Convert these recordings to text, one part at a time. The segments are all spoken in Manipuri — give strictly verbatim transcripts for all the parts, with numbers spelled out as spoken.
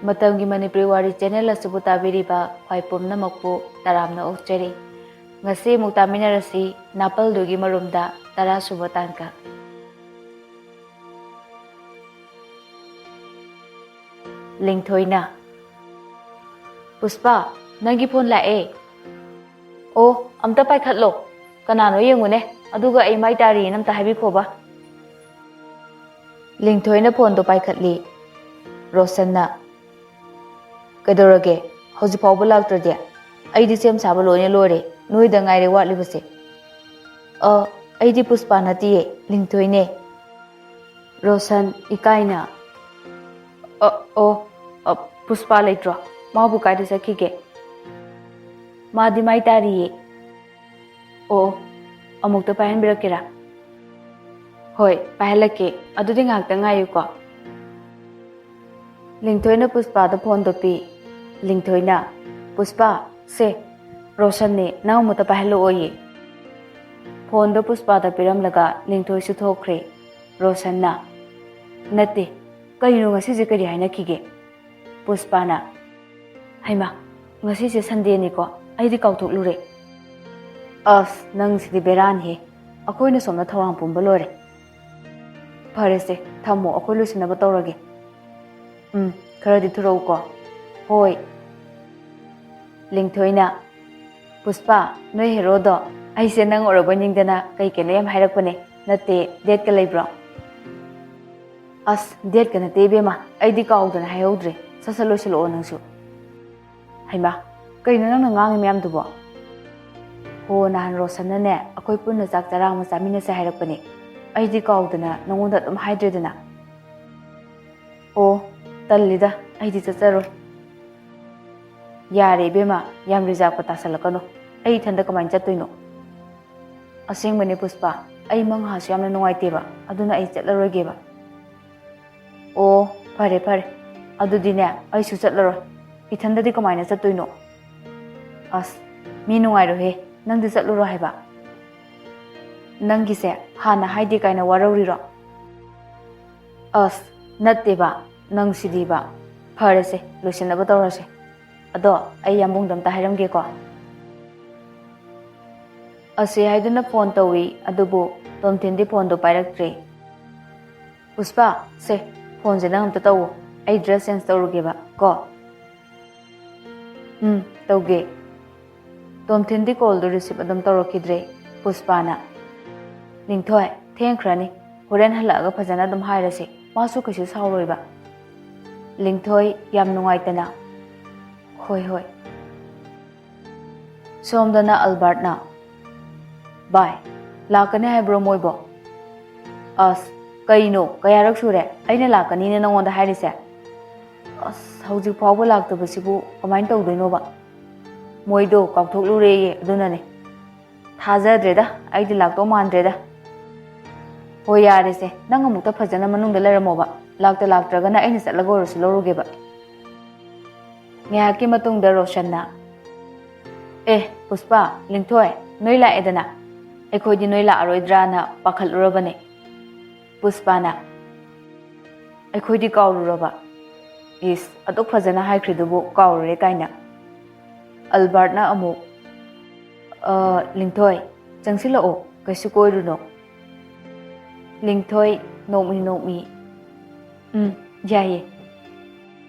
ꯃꯇꯝꯒꯤ ꯃꯅꯤꯄꯨꯔꯤ ꯋꯥꯔꯤ ꯆꯦꯅꯦꯜ ꯑꯁꯤꯕꯨ ꯇꯥꯕꯤꯔꯤꯕ ꯈ꯭ꯋꯥꯏ ꯄꯨꯝꯅꯃꯛꯄꯨ ꯇꯔꯥꯝꯅ ꯑꯣꯛꯆꯔꯤ꯫ ꯉꯁꯤ ꯑꯃꯨꯛ ꯇꯥꯃꯤꯟꯅꯔꯁꯤ ꯅꯥꯄꯜꯗꯨꯒꯤ ꯃꯔꯨꯝꯗ ꯇꯔꯥꯁꯨꯕ ꯇꯥꯡꯀꯛ꯫ ꯂꯤꯡꯊꯣꯏꯅ, "ꯄꯨꯁꯄꯥ, ꯅꯪꯒꯤ ꯐꯣꯟ ꯂꯥꯛꯑꯦ꯫ ꯑꯣ, ꯑꯝꯇ ꯄꯥꯏꯈꯠꯂꯣ꯫ ꯀꯅꯥꯅꯣ ꯌꯦꯡꯉꯨꯅꯦ, ꯑꯗꯨꯒ ꯑꯩ ꯃꯥꯏ ꯇꯥꯔꯤꯅ ꯑꯝꯇ ꯍꯥꯏꯕꯤꯈꯣꯕ꯫" ꯂꯤꯡꯊꯣꯏꯅ ꯐꯣꯟꯗꯣ ꯄꯥꯏꯈꯠꯂꯤ꯫ ꯔꯣꯁꯟꯅ, "ꯀꯩꯗꯧꯔꯒꯦ? ꯍꯧꯖꯤꯛ ꯐꯥꯎꯕ ꯂꯥꯛꯇ꯭ꯔꯗꯤ? ꯑꯩꯗꯤ ꯁꯦꯝ ꯁꯥꯕ ꯂꯣꯏꯅ ꯂꯣꯏꯔꯦ, ꯅꯣꯏꯗ ꯉꯥꯏꯔꯦ ꯋꯥꯠꯂꯤꯕꯁꯦ꯫" "ꯑ, ꯑꯩꯗꯤ ꯄꯨꯁꯄꯥ ꯅꯠꯇꯤꯌꯦ, ꯂꯤꯡꯊꯣꯏꯅꯦ꯫" ꯔꯣꯁꯟ ꯏꯀꯥꯏꯅ, "ꯑ, ꯑꯣ, ꯑ, ꯄꯨꯁꯄꯥ ꯂꯩꯇ꯭ꯔꯣ? ꯃꯥꯕꯨ ꯀꯥꯏꯗ ꯆꯠꯈꯤꯒꯦ?" "ꯃꯥꯗꯤ ꯃꯥꯏ ꯇꯥꯔꯤꯌꯦ꯫" "ꯑꯣ, ꯑꯃꯨꯛꯇ ꯄꯥꯏꯍꯟꯕꯤꯔꯛꯀꯦꯔꯥ?" "ꯍꯣꯏ, ꯄꯥꯏꯍꯜꯂꯛꯀꯦ꯫ ꯑꯗꯨꯗꯤ ꯉꯥꯏꯍꯥꯛꯇꯪ ꯉꯥꯏꯌꯨꯀꯣ꯫" ꯂꯤꯡꯊꯣꯏꯅ ꯄꯨꯁꯄꯥꯗ ꯐꯣꯟꯗꯣ ꯄꯤ꯫ ꯂꯤꯡꯊꯣꯏꯅ, "ꯄꯨꯁꯄꯥ, ꯁꯦ, ꯔꯣꯁꯟꯅꯦ, ꯅꯪ ꯑꯃꯨꯛꯇ ꯄꯥꯏꯍꯜꯂꯛꯑꯣꯌꯦ꯫" ꯐꯣꯟꯗꯣ ꯄꯨꯁꯄꯥꯗ ꯄꯤꯔꯝꯂꯒ ꯂꯤꯡꯊꯣꯏꯁꯨ ꯊꯣꯛꯈ꯭ꯔꯦ꯫ ꯔꯣꯁꯟꯅ, "ꯅꯠꯇꯦ, ꯀꯩꯅꯣ ꯉꯁꯤꯁꯦ ꯀꯔꯤ ꯍꯥꯏꯅꯈꯤꯒꯦ?" ꯄꯨꯁꯄꯥꯅ, "ꯍꯩꯃꯥ, ꯉꯁꯤꯁꯦ ꯁꯟꯗꯦꯅꯤꯀꯣ, ꯑꯩꯗꯤ ꯀꯥꯎꯊꯣꯛꯂꯨꯔꯦ꯫" "ꯑꯁ, ꯅꯪꯁꯤꯗꯤ ꯕꯦꯔꯥꯅꯤꯍꯦ꯫ ꯑꯩꯈꯣꯏꯅ ꯁꯣꯝꯗ ꯊꯧꯔꯥꯡ ꯄꯨꯝꯕ ꯂꯣꯏꯔꯦ꯫" "ꯐꯔꯦꯁꯦ, ꯊꯝꯃꯣ, ꯑꯩꯈꯣꯏ ꯂꯣꯏꯁꯤꯟꯅꯕ ꯇꯧꯔꯒꯦ꯫" "ꯎꯝ, ꯈꯔꯗꯤ ꯊꯨꯔꯛꯎꯀꯣ꯫" "ꯍꯣꯏ꯫" ꯂꯤꯡꯊꯣꯏꯅ, "ꯄꯨꯁꯄꯥ, ꯅꯣꯏ ꯍꯦꯔꯣꯗꯣ ꯑꯩꯁꯦ ꯅꯪ ꯎꯔꯕꯣꯏ ꯅꯤꯡꯗꯅ ꯀꯩ ꯀꯩꯅꯣ ꯌꯥꯝ ꯍꯥꯏꯔꯛꯄꯅꯦ꯫ ꯅꯠꯇꯦ, ꯗꯦꯠꯀ ꯂꯩꯕ꯭ꯔꯣ?" "ꯑꯁ, ꯗꯦꯠꯀ ꯅꯠꯇꯦ ꯏꯕꯦꯝꯃ, ꯑꯩꯗꯤ ꯀꯥꯎꯗꯅ ꯍꯥꯏꯍꯧꯗ꯭ꯔꯦ꯫ ꯁꯠ ꯁꯠ ꯂꯣꯏꯁꯤꯜꯂꯛꯑꯣ ꯅꯪꯁꯨ꯫" "ꯍꯩꯃꯥ, ꯀꯩꯅꯣ ꯅꯪꯅ ꯉꯥꯡꯉꯤ ꯃꯌꯥꯝꯗꯨꯕꯣ?" "ꯍꯣ, ꯅꯍꯥꯟ ꯔꯣꯁꯟꯅꯅꯦ ꯑꯩꯈꯣꯏ ꯄꯨꯟꯅ ꯆꯥꯛ ꯆꯔꯥ ꯑꯃ ꯆꯥꯃꯤꯟꯅꯁꯦ ꯍꯥꯏꯔꯛꯄꯅꯦ꯫ ꯑꯩꯗꯤ ꯀꯥꯎꯗꯅ ꯅꯉꯣꯟꯗ ꯑꯗꯨꯝ ꯍꯥꯏꯗ꯭ꯔꯦꯗꯅ꯫" "ꯑꯣ, ꯇꯜꯂꯤꯗ, ꯑꯩꯗꯤ ꯆꯠꯆꯔꯣꯏ꯫" "ꯌꯥꯔꯦ ꯏꯕꯦꯝꯃ, ꯌꯥꯝ ꯔꯤꯖꯥꯞꯀ ꯇꯥꯁꯜꯂꯛꯀꯅꯨ꯫ ꯑꯩ ꯏꯊꯟꯗ ꯀꯃꯥꯏꯅ ꯆꯠꯇꯣꯏꯅꯣ?" "ꯑꯁꯦꯡꯕꯅꯦ ꯄꯨꯁꯄꯥ, ꯑꯩ ꯃꯪꯍꯥꯁꯨ ꯌꯥꯝꯅ ꯅꯨꯡꯉꯥꯏꯇꯦꯕ, ꯑꯗꯨꯅ ꯑꯩ ꯆꯠꯂꯔꯣꯏꯒꯦꯕ꯫" "ꯑꯣ, ꯐꯔꯦ ꯐꯔꯦ, ꯑꯗꯨꯗꯤꯅꯦ ꯑꯩꯁꯨ ꯆꯠꯂꯔꯣꯏ꯫ ꯏꯊꯟꯗꯗꯤ ꯀꯃꯥꯏꯅ ꯆꯠꯇꯣꯏꯅꯣ?" "ꯑꯁ, ꯃꯤ ꯅꯨꯡꯉꯥꯏꯔꯣꯏꯍꯦ, ꯅꯪꯗꯤ ꯆꯠꯂꯨꯔꯣ ꯍꯥꯏꯕ꯫" "ꯅꯪꯒꯤꯁꯦ ꯍꯥꯟꯅ ꯍꯥꯏꯗꯦ ꯀꯥꯏꯅ ꯋꯥꯔꯧꯔꯤꯔꯣ?" "ꯑꯁ, ꯅꯠꯇꯦꯕ, ꯅꯪꯁꯤꯗꯤꯕ꯫ ꯐꯔꯦꯁꯦ, ꯂꯣꯏꯁꯤꯟꯅꯕ ꯇꯧꯔꯁꯦ꯫ ꯑꯗꯣ ꯑꯩ ꯌꯥꯝꯕꯨꯡꯗ ꯑꯝꯇ ꯍꯥꯏꯔꯝꯒꯦꯀꯣ꯫ ꯑꯁꯤ ꯍꯥꯏꯗꯨꯅ ꯐꯣꯟ ꯇꯧꯏ, ꯑꯗꯨꯕꯨ ꯇꯣꯝꯊꯤꯟꯗꯤ ꯐꯣꯟꯗꯣ ꯄꯥꯏꯔꯛꯇ꯭ꯔꯦ꯫ "ꯄꯨꯁꯄꯥ, ꯁꯦ, ꯐꯣꯟꯁꯦ ꯅꯪ ꯑꯝꯇ ꯇꯧꯋꯣ, ꯑꯩ ꯗ꯭ꯔꯦꯁ ꯆꯦꯟꯖ ꯇꯧꯔꯨꯒꯦꯕ ꯀꯣ꯫" "ꯎꯝ, ꯇꯧꯒꯦ꯫" ꯇꯣꯝꯊꯤꯟꯗꯤ ꯀꯣꯜꯗꯨ ꯔꯤꯁꯤꯞ ꯑꯗꯨꯝ ꯇꯧꯔꯛꯈꯤꯗ꯭ꯔꯦ꯫ ꯄꯨꯁꯄꯥꯅ, "ꯂꯤꯡꯊꯣꯏ, ꯊꯦꯡꯈ꯭ꯔꯅꯤ, ꯍꯣꯔꯦꯟ ꯍꯜꯂꯛꯑꯒ ꯐꯖꯅ ꯑꯗꯨꯝ ꯍꯥꯏꯔꯁꯤ, ꯃꯥꯁꯨ ꯀꯩꯁꯨ ꯁꯥꯎꯔꯣꯏꯕ꯫" ꯂꯤꯡꯊꯣꯏ ꯌꯥꯝ ꯅꯨꯡꯉꯥꯏꯇꯅ, "ꯍꯣꯏ, ꯍꯣꯏ꯫" ꯁꯣꯝꯗꯅ ꯑꯜꯕꯥꯔꯠꯅ, "ꯚꯥꯏ, ꯂꯥꯛꯀꯅꯤ ꯍꯥꯏꯕ꯭ꯔꯣ ꯃꯣꯏꯕꯣ?" "ꯑꯁ, ꯀꯩꯅꯣ, ꯀꯌꯥꯔꯛ ꯁꯨꯔꯦ ꯑꯩꯅ ꯂꯥꯛꯀꯅꯤꯅ ꯅꯉꯣꯟꯗ ꯍꯥꯏꯔꯤꯁꯦ? ꯑꯁ, ꯍꯧꯖꯤꯛ ꯐꯥꯎꯕ ꯂꯥꯛꯇꯕꯁꯤꯕꯨ ꯀꯃꯥꯏꯅ ꯇꯧꯗꯣꯏꯅꯣꯕ? ꯃꯣꯏꯗꯣ ꯀꯥꯎꯊꯣꯛꯂꯨꯔꯦꯌꯦ, ꯑꯗꯨꯅꯅꯦ꯫ ꯊꯥꯖꯗ꯭ꯔꯦꯗ, ꯑꯩꯗꯤ ꯂꯥꯛꯇꯧ ꯃꯥꯟꯗ꯭ꯔꯦꯗ꯫" "ꯍꯣꯏ, ꯌꯥꯔꯦꯁꯦ, ꯅꯪ ꯑꯃꯨꯛꯇ ꯐꯖꯅ ꯃꯅꯨꯡꯗ ꯂꯩꯔꯝꯃꯣꯕ, ꯂꯥꯛꯇ ꯂꯥꯛꯇ꯭ꯔꯒꯅ ꯑꯩꯅ ꯆꯠꯂꯒ ꯑꯣꯏꯔꯁꯨ ꯂꯧꯔꯨꯒꯦꯕ꯫" ꯉꯥꯏꯍꯥꯛꯀꯤ ꯃꯇꯨꯡꯗ ꯔꯣꯁꯟꯅ, "ꯑꯦ, ꯄꯨꯁꯄꯥ, ꯂꯤꯡꯊꯣꯏ, ꯅꯣꯏ ꯂꯥꯛꯑꯦꯗꯅ꯫ ꯑꯩꯈꯣꯏꯗꯤ ꯅꯣꯏ ꯂꯥꯛꯑꯔꯣꯏꯗ꯭ꯔꯥꯅ ꯄꯥꯈꯠꯂꯨꯔꯕꯅꯦ꯫" ꯄꯨꯁꯄꯥꯅ, "ꯑꯩꯈꯣꯏꯗꯤ ꯀꯥꯎꯔꯨꯔꯕ?" "ꯏꯁ, ꯑꯗꯨꯛ ꯐꯖꯅ ꯍꯥꯏꯈ꯭ꯔꯤꯗꯨꯕꯨ ꯀꯥꯎꯔꯨꯔꯦ ꯀꯥꯏꯅ꯫" ꯑꯜꯕꯥꯔꯠꯅ ꯑꯃꯨꯛ, "ꯑ, ꯂꯤꯡꯊꯣꯏ, ꯆꯪꯁꯤꯜꯂꯛꯑꯣ, ꯀꯩꯁꯨ ꯀꯣꯏꯔꯨꯅꯣ꯫" ꯂꯤꯡꯊꯣꯏ ꯅꯣꯛꯃꯤ ꯅꯣꯛꯃꯤ, "ꯎꯝ, ꯌꯥꯏꯌꯦ꯫"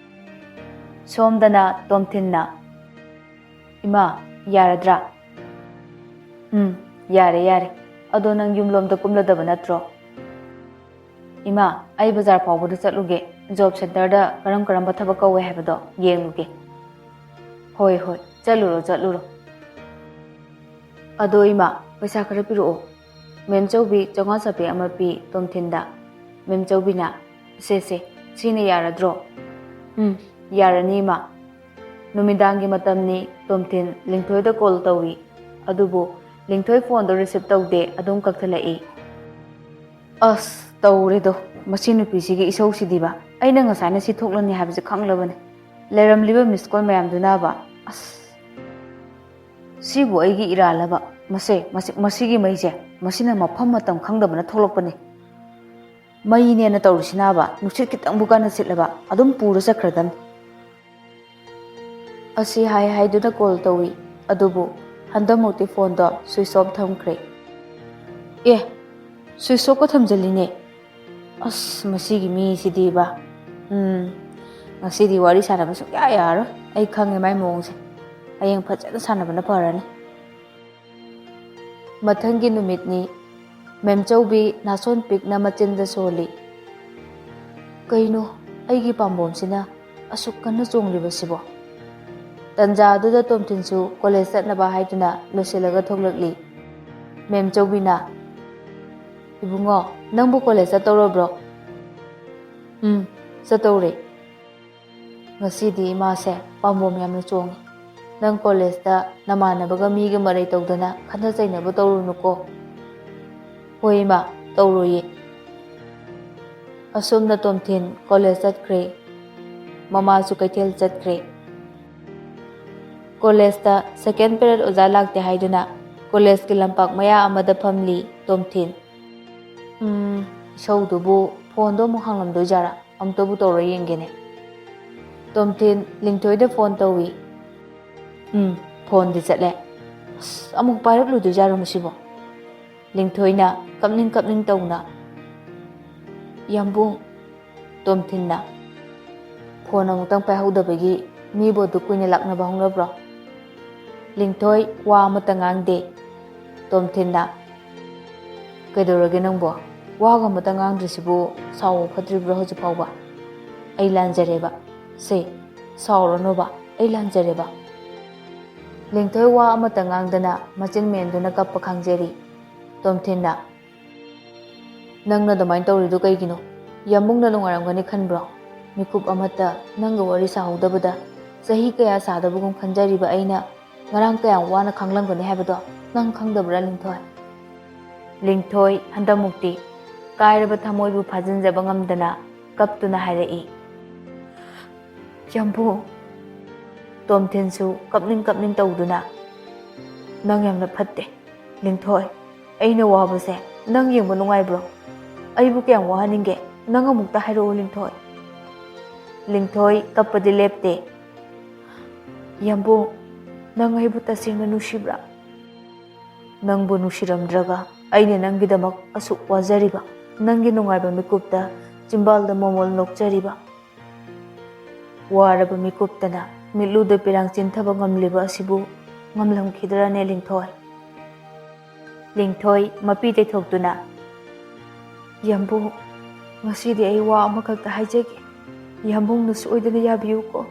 ꯁꯣꯝꯗꯅ ꯇꯣꯝꯊꯤꯟꯅ, "ꯏꯃꯥ, ꯌꯥꯔꯗ꯭ꯔꯥ?" "ꯎꯝ, ꯌꯥꯔꯦ, ꯌꯥꯔꯦ꯫ ꯑꯗꯣ ꯅꯪ ꯌꯨꯝꯂꯣꯝꯗ ꯀꯨꯝꯂꯗꯕ ꯅꯠꯇ꯭ꯔꯣ?" "ꯏꯃꯥ, ꯑꯩ ꯕꯖꯥꯔ ꯐꯥꯎꯕꯗ ꯆꯠꯂꯨꯒꯦ, ꯖꯣꯕ ꯁꯦꯟꯇꯔꯗ ꯀꯔꯝ ꯀꯔꯝꯕ ꯊꯕꯛ ꯀꯧꯋꯦ ꯍꯥꯏꯕꯗꯣ ꯌꯦꯡꯂꯨꯒꯦ꯫" "ꯍꯣꯏ, ꯍꯣꯏ, ꯆꯠꯂꯨꯔꯣ, ꯆꯠꯂꯨꯔꯣ꯫" "ꯑꯗꯣ ꯏꯃꯥ, ꯄꯩꯁꯥ ꯈꯔ ꯄꯤꯔꯛꯑꯣ꯫" ꯃꯦꯝ ꯆꯧꯕꯤ ꯆꯥꯝꯃꯉꯥ ꯆꯥꯄꯤ ꯑꯃ ꯄꯤ ꯇꯣꯝꯊꯤꯟꯗ꯫ ꯃꯦꯝ ꯆꯧꯕꯤꯅ, "ꯁꯦ, ꯁꯦ, ꯁꯤꯅ ꯌꯥꯔꯗ꯭ꯔꯣ?" "ꯎꯝ, ꯌꯥꯔꯅꯤ, ꯏꯃꯥ꯫" ꯅꯨꯃꯤꯗꯥꯡꯒꯤ ꯃꯇꯝꯅꯤ꯫ ꯇꯣꯝꯊꯤꯟ ꯂꯤꯡꯊꯣꯏꯗ ꯀꯣꯜ ꯇꯧꯏ, ꯑꯗꯨꯕꯨ ꯂꯤꯡꯊꯣꯏ ꯐꯣꯟꯗꯣ ꯔꯤꯁꯤꯞ ꯇꯧꯗꯦ, ꯑꯗꯨꯝ ꯀꯛꯊꯠꯂꯛꯏ꯫ "ꯑꯁ, ꯇꯧꯔꯦꯗꯣ, ꯃꯁꯤ ꯅꯨꯄꯤꯁꯤꯒꯤ ꯏꯁꯧꯁꯤꯗꯤꯕ꯫ ꯑꯩꯅ ꯉꯁꯥꯏꯅ ꯁꯤ ꯊꯣꯛꯂꯅꯤ ꯍꯥꯏꯕꯁꯦ ꯈꯪꯂꯕꯅꯦ꯫ ꯂꯩꯔꯝꯂꯤꯕ ꯃꯤꯁ ꯀꯣꯜ ꯃꯌꯥꯝꯗꯨꯅꯕ꯫ ꯑꯁ, ꯁꯤꯕꯨ ꯑꯩꯒꯤ ꯏꯔꯥꯜꯂꯕ? ꯃꯁꯦ, ꯃꯁꯤ, ꯃꯁꯤꯒꯤ ꯃꯩꯁꯦ, ꯃꯁꯤꯅ ꯃꯐꯝ ꯃꯇꯝ ꯈꯪꯗꯕꯅ ꯊꯣꯛꯂꯛꯄꯅꯦ꯫ ꯃꯩꯅꯦꯅ ꯇꯧꯔꯤꯁꯤꯅꯕ, ꯅꯨꯡꯁꯤꯠ ꯈꯤꯇꯪꯕꯨ ꯀꯟꯅ ꯁꯤꯠꯂꯕ ꯑꯗꯨꯝ ꯄꯨꯔ ꯆꯠꯈ꯭ꯔꯗꯝꯅꯤ꯫ ꯑꯁꯤ ꯍꯥꯏ ꯍꯥꯏꯗꯨꯅ ꯀꯣꯜ ꯇꯧꯏ꯫ ꯑꯗꯨꯕꯨ ꯍꯟꯗꯛꯃꯨꯛꯇꯤ ꯐꯣꯟꯗꯣ ꯁ꯭ꯋꯤꯆ ꯑꯣꯐ ꯊꯝꯈ꯭ꯔꯦ꯫ ꯑꯦ, ꯁ꯭ꯋꯤꯆ ꯑꯣꯐꯀ ꯊꯝꯖꯜꯂꯤꯅꯦ꯫ ꯑꯁ, ꯃꯁꯤꯒꯤ ꯃꯤꯁꯤꯗꯤꯕ꯫ ꯎꯝ, ꯉꯁꯤꯗꯤ ꯋꯥꯔꯤ ꯁꯥꯟꯅꯕ ꯁꯨꯡꯌꯥ ꯌꯥꯔꯔꯣꯏ꯫ ꯑꯩ ꯈꯪꯉꯦ ꯃꯥꯏ ꯃꯑꯣꯡꯁꯦ꯫ ꯍꯌꯦꯡ ꯐꯖꯅ ꯁꯥꯟꯅꯕꯅ ꯐꯔꯅꯤ꯫ ꯃꯊꯪꯒꯤ ꯅꯨꯃꯤꯠꯅꯤ꯫ ꯃꯦꯝꯆꯧꯕꯤ ꯅꯥꯁꯣꯟ ꯄꯤꯛꯅ ꯃꯆꯤꯟꯗ ꯁꯣꯜꯂꯤ꯫ ꯀꯩꯅꯣ, ꯑꯩꯒꯤ ꯄꯥꯝꯕꯣꯝꯁꯤꯅ ꯑꯁꯨꯛ ꯀꯟꯅ ꯆꯣꯡꯂꯤꯕꯁꯤꯕꯣ? ꯇꯟꯖꯥ ꯑꯗꯨꯗ ꯇꯣꯝꯊꯤꯟꯁꯨ ꯀꯣꯂꯦꯖ ꯆꯠꯅꯕ ꯍꯥꯏꯗꯨꯅ ꯂꯣꯏꯁꯤꯜꯂꯒ ꯊꯣꯛꯂꯛꯂꯤ꯫ ꯃꯦꯝꯆꯧꯕꯤꯅ, "ꯏꯕꯨꯡꯉꯣ, ꯅꯪꯕꯨ ꯀꯣꯂꯦꯖ ꯆꯠꯇꯧꯔꯕ꯭ꯔꯣ?" "ꯎꯝ, ꯆꯠꯇꯧꯔꯦ꯫ ꯉꯁꯤꯗꯤ ꯏꯃꯥꯁꯦ ꯄꯥꯝꯕꯣꯝ ꯌꯥꯝꯅ ꯆꯣꯡꯉꯤ꯫ ꯅꯪ ꯀꯣꯂꯦꯖꯇ ꯅꯃꯥꯟꯅꯕꯒ ꯃꯤꯒ ꯃꯔꯩ ꯇꯧꯗꯅ ꯈꯠꯅ ꯆꯩꯅꯕ ꯇꯧꯔꯨꯅꯨꯀꯣ꯫" "ꯍꯣꯏ ꯏꯃꯥ, ꯇꯧꯔꯣꯏꯌꯦ꯫" ꯑꯁꯣꯝꯅ ꯇꯣꯝꯊꯤꯟ ꯀꯣꯂꯦꯖ ꯆꯠꯈ꯭ꯔꯦ꯫ ꯃꯃꯥꯁꯨ ꯀꯩꯊꯦꯜ ꯆꯠꯈ꯭ꯔꯦ꯫ ꯀꯣꯂꯦꯖꯇ ꯁꯦꯀꯦꯟ ꯄꯦꯔꯦꯗ ꯑꯣꯖꯥ ꯂꯥꯛꯇꯦ ꯍꯥꯏꯗꯨꯅ ꯀꯣꯂꯦꯖꯀꯤ ꯂꯝꯄꯥꯛ ꯃꯌꯥ ꯑꯃꯗ ꯐꯝꯂꯤ ꯇꯣꯝꯊꯤꯟ꯫ "ꯎꯝ, ꯏꯁꯧꯗꯨꯕꯨ ꯐꯣꯟꯗꯣ ꯑꯃꯨꯛ ꯍꯥꯡꯂꯝꯗꯣꯏꯖꯥꯔꯥ? ꯑꯃꯨꯛꯇꯕꯨ ꯇꯧꯔ ꯌꯦꯡꯒꯦꯅꯦ꯫" ꯇꯣꯝꯊꯤꯟ ꯂꯤꯡꯊꯣꯏꯗ ꯐꯣꯟ ꯇꯧꯏ꯫ "ꯎꯝ, ꯐꯣꯟꯗꯤ ꯆꯠꯂꯦ꯫ ꯑꯁ, ꯑꯃꯨꯛ ꯄꯥꯏꯔꯛꯂꯣꯏꯗꯣꯏꯖꯥꯔꯣ ꯃꯁꯤꯕꯣ?" ꯂꯤꯡꯊꯣꯏꯅ ꯀꯞꯅꯤꯡ ꯀꯞꯅꯤꯡ ꯇꯧꯅ, "ꯌꯥꯝꯕꯨꯡ꯫" ꯇꯣꯝꯊꯤꯟꯅ, "ꯐꯣꯟ ꯑꯃꯨꯛꯇꯪ ꯄꯥꯏꯍꯧꯗꯕꯒꯤ ꯃꯤꯕꯨ ꯑꯗꯨꯛ ꯀꯨꯏꯅ ꯂꯥꯛꯅꯕ ꯍꯧꯅꯕ꯭ꯔꯣ?" ꯂꯤꯡꯊꯣꯏ ꯋꯥ ꯑꯃꯠꯇ ꯉꯥꯡꯗꯦ꯫ ꯇꯣꯝꯊꯤꯟꯅ, "ꯀꯩꯗꯧꯔꯒꯦ ꯅꯪꯕꯣ? ꯋꯥꯒ ꯑꯃꯠꯇ ꯉꯥꯡꯗ꯭ꯔꯤꯁꯤꯕꯨ ꯁꯥꯎꯕ ꯐꯠꯇ꯭ꯔꯤꯕ꯭ꯔꯣ ꯍꯧꯖꯤꯛ ꯐꯥꯎꯕ? ꯑꯩ ꯂꯥꯟꯖꯔꯦꯕ꯫ ꯁꯦ, ꯁꯥꯎꯔꯅꯣꯕ, ꯑꯩ ꯂꯥꯟꯖꯔꯦꯕ꯫" ꯂꯤꯡꯊꯣꯏ ꯋꯥ ꯑꯃꯠꯇ ꯉꯥꯡꯗꯅ ꯃꯆꯤꯟ ꯃꯦꯟꯗꯨꯅ ꯀꯞꯄ ꯈꯥꯡꯖꯔꯤ꯫ ꯇꯣꯝꯊꯤꯟꯅ, "ꯅꯪꯅ ꯑꯗꯨꯃꯥꯏꯅ ꯇꯧꯔꯤꯗꯨ ꯀꯩꯒꯤꯅꯣ? ꯌꯥꯝꯕꯨꯡꯅ ꯅꯨꯡꯉꯥꯏꯔꯝꯒꯅꯤ ꯈꯟꯕ꯭ꯔꯣ? ꯃꯤꯀꯨꯞ ꯑꯃꯠꯇ ꯅꯪꯒ ꯋꯥꯔꯤ ꯁꯥꯍꯧꯗꯕꯗ ꯆꯍꯤ ꯀꯌꯥ ꯁꯥꯗꯕꯒꯨꯝ ꯈꯟꯖꯔꯤꯕ ꯑꯩꯅ ꯉꯔꯥꯡ ꯀꯌꯥꯝ ꯋꯥꯅ ꯈꯥꯡꯂꯝꯒꯅꯤ ꯍꯥꯏꯕꯗꯣ ꯅꯪ ꯈꯪꯗꯕ꯭ꯔꯥ, ꯂꯤꯡꯊꯣꯏ?" ꯂꯤꯡꯊꯣꯏ ꯍꯟꯗꯛꯃꯨꯛꯇꯤ ꯀꯥꯏꯔꯕ ꯊꯃꯣꯏꯕꯨ ꯐꯥꯖꯤꯟꯖꯕ ꯉꯝꯗꯅ ꯀꯞꯇꯨꯅ ꯍꯥꯏꯔꯛꯏ, "ꯌꯥꯝꯕꯨꯡ꯫" ꯇꯣꯝꯊꯤꯟꯁꯨ ꯀꯞꯅꯤꯡ ꯀꯞꯅꯤꯡ ꯇꯧꯗꯨꯅ, "ꯅꯪ ꯌꯥꯝꯅ ꯐꯠꯇꯦ, ꯂꯤꯡꯊꯣꯏ꯫ ꯑꯩꯅ ꯋꯥꯕꯁꯦ ꯅꯪ ꯌꯦꯡꯕ ꯅꯨꯡꯉꯥꯏꯕ꯭ꯔꯣ? ꯑꯩꯕꯨ ꯀꯌꯥꯝ ꯋꯥꯍꯟꯅꯤꯡꯒꯦ? ꯅꯪ ꯑꯃꯨꯛꯇ ꯍꯥꯏꯔꯛꯑꯣ, ꯂꯤꯡꯊꯣꯏ꯫" ꯂꯤꯡꯊꯣꯏ ꯀꯞꯄꯗꯤ ꯂꯦꯞꯇꯦ꯫ "ꯌꯥꯝꯕꯨꯡ, ꯅꯪ ꯑꯩꯕꯨ ꯇꯁꯦꯡꯅ ꯅꯨꯡꯁꯤꯕ꯭ꯔꯥ? ꯅꯪꯕꯨ ꯅꯨꯡꯁꯤꯔꯝꯗ꯭ꯔꯒ ꯑꯩꯅ ꯅꯪꯒꯤꯗꯃꯛ ꯑꯁꯨꯛ ꯋꯥꯖꯔꯤꯕ, ꯅꯪꯒꯤ ꯅꯨꯡꯉꯥꯏꯕ ꯃꯤꯀꯨꯞꯇ ꯆꯤꯝꯕꯥꯜꯗ ꯃꯣꯃꯣꯜ ꯅꯣꯛꯆꯔꯤꯕ, ꯋꯥꯔꯕ ꯃꯤꯀꯨꯞꯇꯅ ꯃꯤꯠꯂꯨꯗ ꯄꯤꯔꯥꯡ ꯆꯤꯟꯊꯕ ꯉꯝꯂꯤꯕ ꯑꯁꯤꯕꯨ ꯉꯝꯂꯝꯈꯤꯗ꯭ꯔꯅꯦ, ꯂꯤꯡꯊꯣꯏ?" ꯂꯤꯡꯊꯣꯏ ꯃꯄꯤ ꯇꯩꯊꯣꯛꯇꯨꯅ, "ꯌꯥꯝꯕꯨꯡ, ꯉꯁꯤꯗꯤ ꯑꯩ ꯋꯥ ꯑꯃꯈꯛꯇ ꯍꯥꯏꯖꯒꯦ꯫ ꯌꯥꯝꯕꯨꯡꯅ ꯁꯣꯏꯗꯅ ꯌꯥꯕꯤꯌꯨꯀꯣ꯫"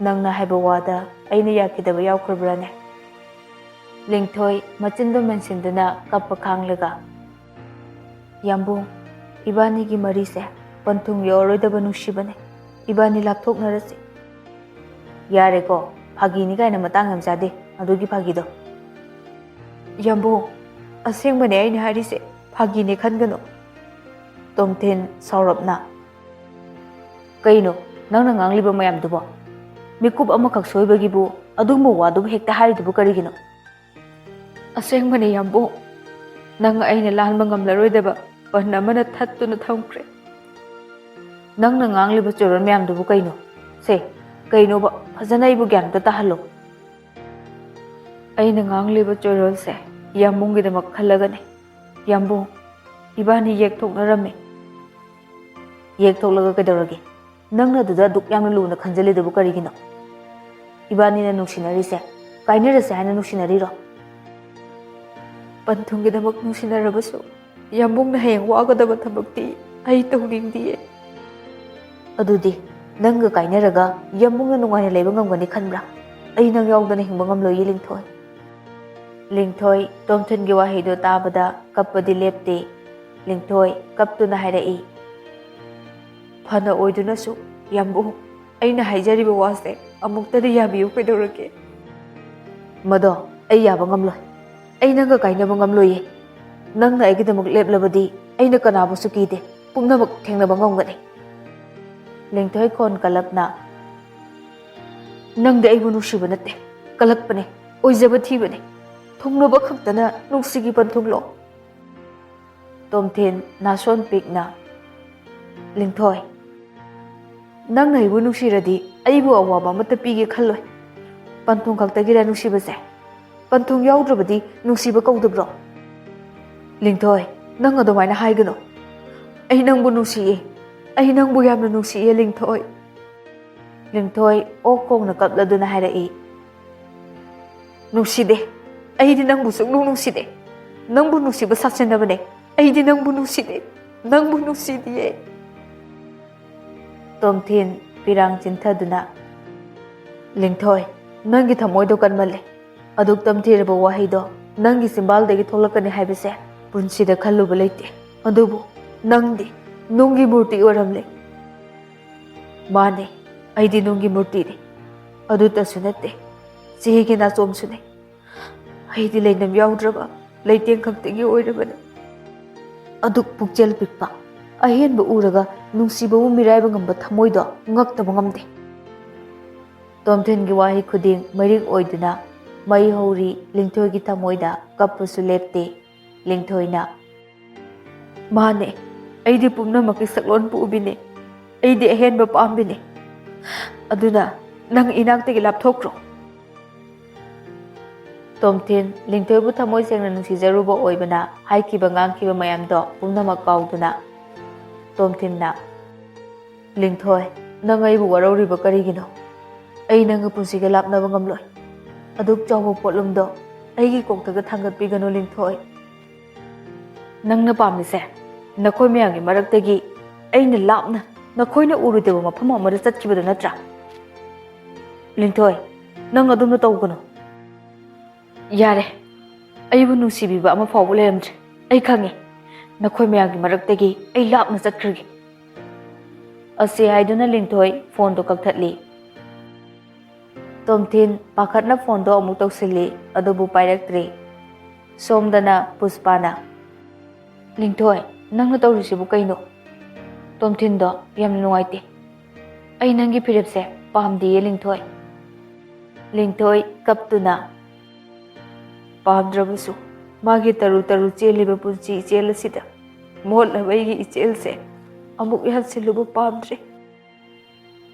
"ꯅꯪꯅ ꯍꯥꯏꯕ ꯋꯥꯗ ꯑꯩꯅ ꯌꯥꯈꯤꯗꯕ ꯌꯥꯎꯈ꯭ꯔꯕ꯭ꯔꯥꯅꯦ?" ꯂꯤꯡꯊꯣꯏ ꯃꯆꯤꯟꯗꯨ ꯃꯦꯟꯁꯤꯟꯗꯨꯅ ꯀꯞꯄ ꯈꯥꯡꯂꯒ, "ꯌꯥꯝꯕꯨꯡ, ꯏꯕꯥꯅꯤꯒꯤ ꯃꯔꯤꯁꯦ ꯄꯟꯊꯨꯡ ꯌꯧꯔꯔꯣꯏꯗꯕ ꯅꯨꯡꯁꯤꯕꯅꯦ꯫ ꯏꯕꯥꯅꯤ ꯂꯥꯞꯊꯣꯛꯅꯔꯁꯤ꯫" "ꯌꯥꯔꯦꯀꯣ, ꯐꯥꯒꯤꯅꯤ ꯀꯥꯏꯅ ꯃꯇꯥꯡ ꯌꯥꯝ ꯆꯥꯗꯦ ꯑꯗꯨꯒꯤ ꯐꯥꯒꯤꯗꯣ꯫" "ꯌꯥꯝꯕꯨꯡ, ꯑꯁꯦꯡꯕꯅꯦ ꯑꯩꯅ ꯍꯥꯏꯔꯤꯁꯦ, ꯐꯥꯒꯤꯅꯦ ꯈꯟꯒꯅꯨ꯫" ꯇꯣꯝꯊꯤꯟ ꯁꯥꯎꯔꯞꯅ, "ꯀꯩꯅꯣ ꯅꯪꯅ ꯉꯥꯡꯂꯤꯕ ꯃꯌꯥꯝꯗꯨꯕꯣ? ꯃꯤꯀꯨꯞ ꯑꯃꯈꯛ ꯁꯣꯏꯕꯒꯤꯕꯨ ꯑꯗꯨꯒꯨꯝꯕ ꯋꯥꯗꯨꯕꯨ ꯍꯦꯛꯇ ꯍꯥꯏꯔꯤꯗꯨꯕꯨ ꯀꯔꯤꯒꯤꯅꯣ?" "ꯑꯁꯦꯡꯕꯅꯦ ꯌꯥꯝꯕꯨꯡ, ꯅꯪ ꯑꯩꯅ ꯂꯥꯟꯕ ꯉꯝꯂꯔꯣꯏꯗꯕ ꯄꯟ ꯑꯃꯅ ꯊꯠꯇꯨꯅ ꯊꯝꯈ꯭ꯔꯦ꯫" "ꯅꯪꯅ ꯉꯥꯡꯂꯤꯕ ꯆꯣꯏꯔꯣꯜ ꯃꯌꯥꯝꯗꯨꯕꯨ ꯀꯩꯅꯣ? ꯁꯦ, ꯀꯩꯅꯣꯕ? ꯐꯖꯅ ꯑꯩꯕꯨ ꯒ꯭ꯌꯥꯟ ꯑꯝꯇ ꯇꯥꯍꯜꯂꯣ꯫" "ꯑꯩꯅ ꯉꯥꯡꯂꯤꯕ ꯆꯣꯏꯔꯣꯜꯁꯦ ꯌꯥꯝꯕꯨꯡꯒꯤꯗꯃꯛ ꯈꯜꯂꯒꯅꯦ꯫ ꯌꯥꯝꯕꯨꯡ, ꯏꯕꯥꯅꯤ ꯌꯦꯛꯊꯣꯛꯅꯔꯝꯃꯦ꯫" "ꯌꯦꯛꯊꯣꯛꯂꯒ ꯀꯩꯗꯧꯔꯒꯦ? ꯅꯪꯅ ꯑꯗꯨꯗ ꯑꯗꯨꯛ ꯌꯥꯝꯅ ꯂꯨꯅ ꯈꯟꯖꯜꯂꯤꯗꯨꯕꯨ ꯀꯔꯤꯒꯤꯅꯣ? ꯏꯕꯥꯅꯤꯅ ꯅꯨꯡꯁꯤꯅꯔꯤꯁꯦ ꯀꯥꯏꯅꯔꯁꯦ ꯍꯥꯏꯅ ꯅꯨꯡꯁꯤꯅꯔꯤꯔꯣ?" "ꯄꯟꯊꯨꯡꯒꯤꯗꯃꯛ ꯅꯨꯡꯁꯤꯅꯔꯕꯁꯨ ꯌꯥꯝꯕꯨꯡꯅ ꯍꯌꯦꯡ ꯋꯥꯒꯗꯕ ꯊꯕꯛꯇꯤ ꯑꯩ ꯇꯧꯅꯤꯡꯗꯤꯌꯦ꯫" "ꯑꯗꯨꯗꯤ ꯅꯪꯒ ꯀꯥꯏꯅꯔꯒ ꯌꯥꯝꯕꯨꯡꯅ ꯅꯨꯡꯉꯥꯏꯅ ꯂꯩꯕ ꯉꯝꯒꯅꯤ ꯈꯟꯕ꯭ꯔꯥ? ꯑꯩ ꯅꯪ ꯌꯥꯎꯗꯅ ꯍꯤꯡꯕ ꯉꯝꯂꯣꯏꯌꯦ, ꯂꯤꯡꯊꯣꯏ꯫" ꯂꯤꯡꯊꯣꯏ ꯇꯣꯝꯊꯤꯟꯒꯤ ꯋꯥꯍꯩꯗꯨ ꯇꯥꯕꯗ ꯀꯞꯄꯗꯤ ꯂꯦꯞꯇꯦ꯫ ꯂꯤꯡꯊꯣꯏ ꯀꯞꯇꯨꯅ ꯍꯥꯏꯔꯛꯏ, "ꯐꯅ ꯑꯣꯏꯗꯨꯅꯁꯨ, ꯌꯥꯝꯕꯨꯡ, ꯑꯩꯅ ꯍꯥꯏꯖꯔꯤꯕ ꯋꯥꯁꯦ ꯑꯃꯨꯛꯇꯗꯤ ꯌꯥꯕꯤꯌꯨ ꯀꯩꯗꯧꯔꯒꯦ?" "ꯃꯗꯣ ꯑꯩ ꯌꯥꯕ ꯉꯝꯂꯣꯏ꯫ ꯑꯩ ꯅꯪꯒ ꯀꯥꯏꯅꯕ ꯉꯝꯂꯣꯏꯌꯦ꯫ ꯅꯪꯅ ꯑꯩꯒꯤꯗꯃꯛ ꯂꯦꯞꯂꯕꯗꯤ ꯑꯩꯅ ꯀꯅꯥꯕꯨꯁꯨ ꯀꯤꯗꯦ꯫ ꯄꯨꯝꯅꯃꯛ ꯊꯦꯡꯅꯕ ꯉꯝꯒꯅꯤ꯫" ꯂꯤꯡꯊꯣꯏ ꯈꯣꯟ ꯀꯜꯂꯞꯅ, "ꯅꯪꯗꯤ ꯑꯩꯕꯨ ꯅꯨꯡꯁꯤꯕ ꯅꯠꯇꯦ, ꯀꯜꯂꯛꯄꯅꯦ, ꯑꯣꯏꯖꯕ ꯊꯤꯕꯅꯦ꯫ ꯊꯨꯡꯅꯕ ꯈꯛꯇꯅ ꯅꯨꯡꯁꯤꯒꯤ ꯄꯟꯊꯨꯡꯂꯣ?" ꯇꯣꯝꯊꯤꯟ ꯅꯥꯁꯣꯟ ꯄꯤꯛꯅ, "ꯂꯤꯡꯊꯣꯏ, ꯅꯪꯅ ꯑꯩꯕꯨ ꯅꯨꯡꯁꯤꯔꯗꯤ ꯑꯩꯕꯨ ꯑꯋꯥꯕ ꯑꯃꯠꯇ ꯄꯤꯒꯦ ꯈꯜꯂꯣꯏ꯫ ꯄꯟꯊꯨꯡ ꯈꯛꯇꯒꯤꯔ ꯅꯨꯡꯁꯤꯕꯁꯦ? ꯄꯟꯊꯨꯡ ꯌꯥꯎꯗ꯭ꯔꯕꯗꯤ ꯅꯨꯡꯁꯤꯕ ꯀꯧꯗꯕ꯭ꯔꯣ? ꯂꯤꯡꯊꯣꯏ, ꯅꯪ ꯑꯗꯨꯃꯥꯏꯅ ꯍꯥꯏꯒꯅꯨ꯫ ꯑꯩ ꯅꯪꯕꯨ ꯅꯨꯡꯁꯤꯌꯦ꯫ ꯑꯩ ꯅꯪꯕꯨ ꯌꯥꯝꯅ ꯅꯨꯡꯁꯤꯌꯦ, ꯂꯤꯡꯊꯣꯏ꯫ ꯂꯤꯡꯊꯣꯏ ꯑꯣꯛ ꯈꯣꯡꯅ ꯀꯞꯂꯗꯨꯅ ꯍꯥꯏꯔꯛꯏ, "ꯅꯨꯡꯁꯤꯗꯦ꯫ ꯑꯩꯗꯤ ꯅꯪꯕꯨ ꯁꯨꯛꯅꯨꯡ ꯅꯨꯡꯁꯤꯗꯦ꯫ ꯅꯪꯕꯨ ꯅꯨꯡꯁꯤꯕ ꯁꯥꯁꯤꯟꯅꯕꯅꯦ꯫ ꯑꯩꯗꯤ ꯅꯪꯕꯨ ꯅꯨꯡꯁꯤꯗꯦ꯫ ꯅꯪꯕꯨ ꯅꯨꯡꯁꯤꯗꯤꯌꯦ꯫" ꯇꯣꯝꯊꯤꯟ ꯄꯤꯔꯥꯡ ꯆꯤꯟꯊꯗꯨꯅ, "ꯂꯤꯡꯊꯣꯏ, ꯅꯪꯒꯤ ꯊꯃꯣꯏꯗꯣ ꯀꯟꯃꯜꯂꯦ꯫ ꯑꯗꯨꯛ ꯇꯝꯊꯤꯔꯕ ꯋꯥꯍꯩꯗꯣ ꯅꯪꯒꯤ ꯆꯤꯝꯕꯥꯜꯗꯒꯤ ꯊꯣꯛꯂꯛꯀꯅꯤ ꯍꯥꯏꯕꯁꯦ ꯄꯨꯟꯁꯤꯗ ꯈꯜꯂꯨꯕ ꯂꯩꯇꯦ꯫ ꯑꯗꯨꯕꯨ ꯅꯪꯗꯤ ꯅꯨꯡꯒꯤ ꯃꯨꯔꯇꯤ ꯑꯣꯏꯔꯝꯂꯦ꯫" "ꯃꯥꯅꯦ, ꯑꯩꯗꯤ ꯅꯨꯡꯒꯤ ꯃꯨꯔꯇꯤꯅꯦ꯫ ꯑꯗꯨꯇꯁꯨ ꯅꯠꯇꯦ, ꯆꯦꯒꯤ ꯅꯥꯆꯣꯝꯁꯨꯅꯦ꯫ ꯑꯩꯗꯤ ꯂꯩꯅꯝ ꯌꯥꯎꯗ꯭ꯔꯕ ꯂꯩꯇꯦꯡ ꯈꯛꯇꯒꯤ ꯑꯣꯏꯔꯕꯅꯦ꯫" ꯑꯗꯨꯛ ꯄꯨꯛꯆꯦꯜ ꯄꯤꯛꯄ, ꯑꯍꯦꯟꯕ ꯎꯔꯒ ꯅꯨꯡꯁꯤꯕꯕꯨ ꯃꯤꯔꯥꯏꯕ ꯉꯝꯕ ꯊꯃꯣꯏꯗꯣ ꯉꯛꯇꯕ ꯉꯝꯗꯦ꯫ ꯇꯣꯝꯊꯤꯟꯒꯤ ꯋꯥꯍꯩ ꯈꯨꯗꯤꯡ ꯃꯩꯔꯤꯛ ꯑꯣꯏꯗꯨꯅ ꯃꯩ ꯍꯧꯔꯤ꯫ ꯂꯤꯡꯊꯣꯏꯒꯤ ꯊꯃꯣꯏꯗ ꯀꯞꯄꯁꯨ ꯂꯦꯞꯇꯦ꯫ ꯂꯤꯡꯊꯣꯏꯅ, "ꯃꯥꯅꯦ, ꯑꯩꯗꯤ ꯄꯨꯝꯅꯃꯛꯀꯤ ꯁꯛꯂꯣꯟ ꯄꯨꯕꯤꯅꯦ꯫ ꯑꯩꯗꯤ ꯑꯍꯦꯟꯕ ꯄꯥꯝꯕꯤꯅꯦ꯫ ꯑꯗꯨꯅ ꯅꯪ ꯏꯅꯥꯛꯇꯒꯤ ꯂꯥꯞꯊꯣꯛꯈ꯭ꯔꯣ꯫" ꯇꯣꯝꯊꯤꯟ ꯂꯤꯡꯊꯣꯏꯕꯨ ꯊꯃꯣꯏ ꯁꯦꯡꯅ ꯅꯨꯡꯁꯤꯖꯔꯨꯕ ꯑꯣꯏꯕꯅ ꯍꯥꯏꯈꯤꯕ ꯉꯥꯡꯈꯤꯕ ꯃꯌꯥꯝꯗꯣ ꯄꯨꯝꯅꯃꯛ ꯀꯥꯎꯗꯨꯅ, ꯇꯣꯝꯊꯤꯟꯅ, "ꯂꯤꯡꯊꯣꯏ, ꯅꯪ ꯑꯩꯕꯨ ꯋꯥꯔꯧꯔꯤꯕ ꯀꯔꯤꯒꯤꯅꯣ? ꯑꯩ ꯅꯪꯒ ꯄꯨꯟꯁꯤꯒ ꯂꯥꯞꯅꯕ ꯉꯝꯂꯣꯏ꯫ ꯑꯗꯨꯛ ꯆꯥꯎꯕ ꯄꯣꯠꯂꯨꯝꯗꯣ ꯑꯩꯒꯤ ꯀꯣꯛꯇꯒ ꯊꯥꯡꯒꯠꯄꯤꯒꯅꯨ, ꯂꯤꯡꯊꯣꯏ꯫" "ꯅꯪꯅ ꯄꯥꯝꯃꯤꯁꯦ ꯅꯈꯣꯏ ꯃꯌꯥꯝꯒꯤ ꯃꯔꯛꯇꯒꯤ ꯑꯩꯅ ꯂꯥꯞꯅ ꯅꯈꯣꯏꯅ ꯎꯔꯨꯗꯕ ꯃꯐꯝ ꯑꯃꯗ ꯆꯠꯈꯤꯕꯗꯨ ꯅꯠꯇ꯭ꯔꯥ? ꯂꯤꯡꯊꯣꯏ, ꯅꯪ ꯑꯗꯨꯝꯅ ꯇꯧꯒꯅꯨ꯫" "ꯌꯥꯔꯦ, ꯑꯩꯕꯨ ꯅꯨꯡꯁꯤꯕꯤꯕ ꯑꯃ ꯐꯥꯎꯕ ꯂꯩꯔꯝꯗ꯭ꯔꯦ꯫ ꯑꯩ ꯈꯪꯉꯦ, ꯅꯈꯣꯏ ꯃꯌꯥꯝꯒꯤ ꯃꯔꯛꯇꯒꯤ ꯑꯩ ꯂꯥꯞꯅ ꯆꯠꯈ꯭ꯔꯒꯦ꯫" ꯑꯁꯤ ꯍꯥꯏꯗꯨꯅ ꯂꯤꯡꯊꯣꯏ ꯐꯣꯟꯗꯣ ꯀꯛꯊꯠꯂꯤ꯫ ꯇꯣꯝꯊꯤꯟ ꯄꯥꯈꯠꯅ ꯐꯣꯟꯗꯣ ꯑꯃꯨꯛ ꯇꯧꯁꯤꯜꯂꯤ, ꯑꯗꯨꯕꯨ ꯄꯥꯏꯔꯛꯇ꯭ꯔꯤ꯫ ꯁꯣꯝꯗꯅ ꯄꯨꯁꯄꯥꯅ, "ꯂꯤꯡꯊꯣꯏ, ꯅꯪꯅ ꯇꯧꯔꯤꯁꯤꯕꯨ ꯀꯩꯅꯣ?" ꯇꯣꯝꯊꯤꯟꯗꯣ ꯌꯥꯝꯅ ꯅꯨꯡꯉꯥꯏꯇꯦ꯫ "ꯑꯩ ꯅꯪꯒꯤ ꯐꯤꯔꯦꯞꯁꯦ ꯄꯥꯝꯗꯤꯌꯦ, ꯂꯤꯡꯊꯣꯏ꯫" ꯂꯤꯡꯊꯣꯏ ꯀꯞꯇꯨꯅ, "ꯄꯥꯝꯗ꯭ꯔꯕꯁꯨ ꯃꯥꯒꯤ ꯇꯔꯨ ꯇꯔꯨ ꯆꯦꯜꯂꯤꯕ ꯄꯨꯟꯁꯤ ꯏꯆꯦꯜ ꯑꯁꯤꯗ ꯃꯣꯠꯂꯕ ꯑꯩꯒꯤ ꯏꯆꯦꯜꯁꯦ ꯑꯃꯨꯛ ꯌꯥꯟꯁꯤꯜꯂꯨꯕ ꯄꯥꯝꯗ꯭ꯔꯦ꯫"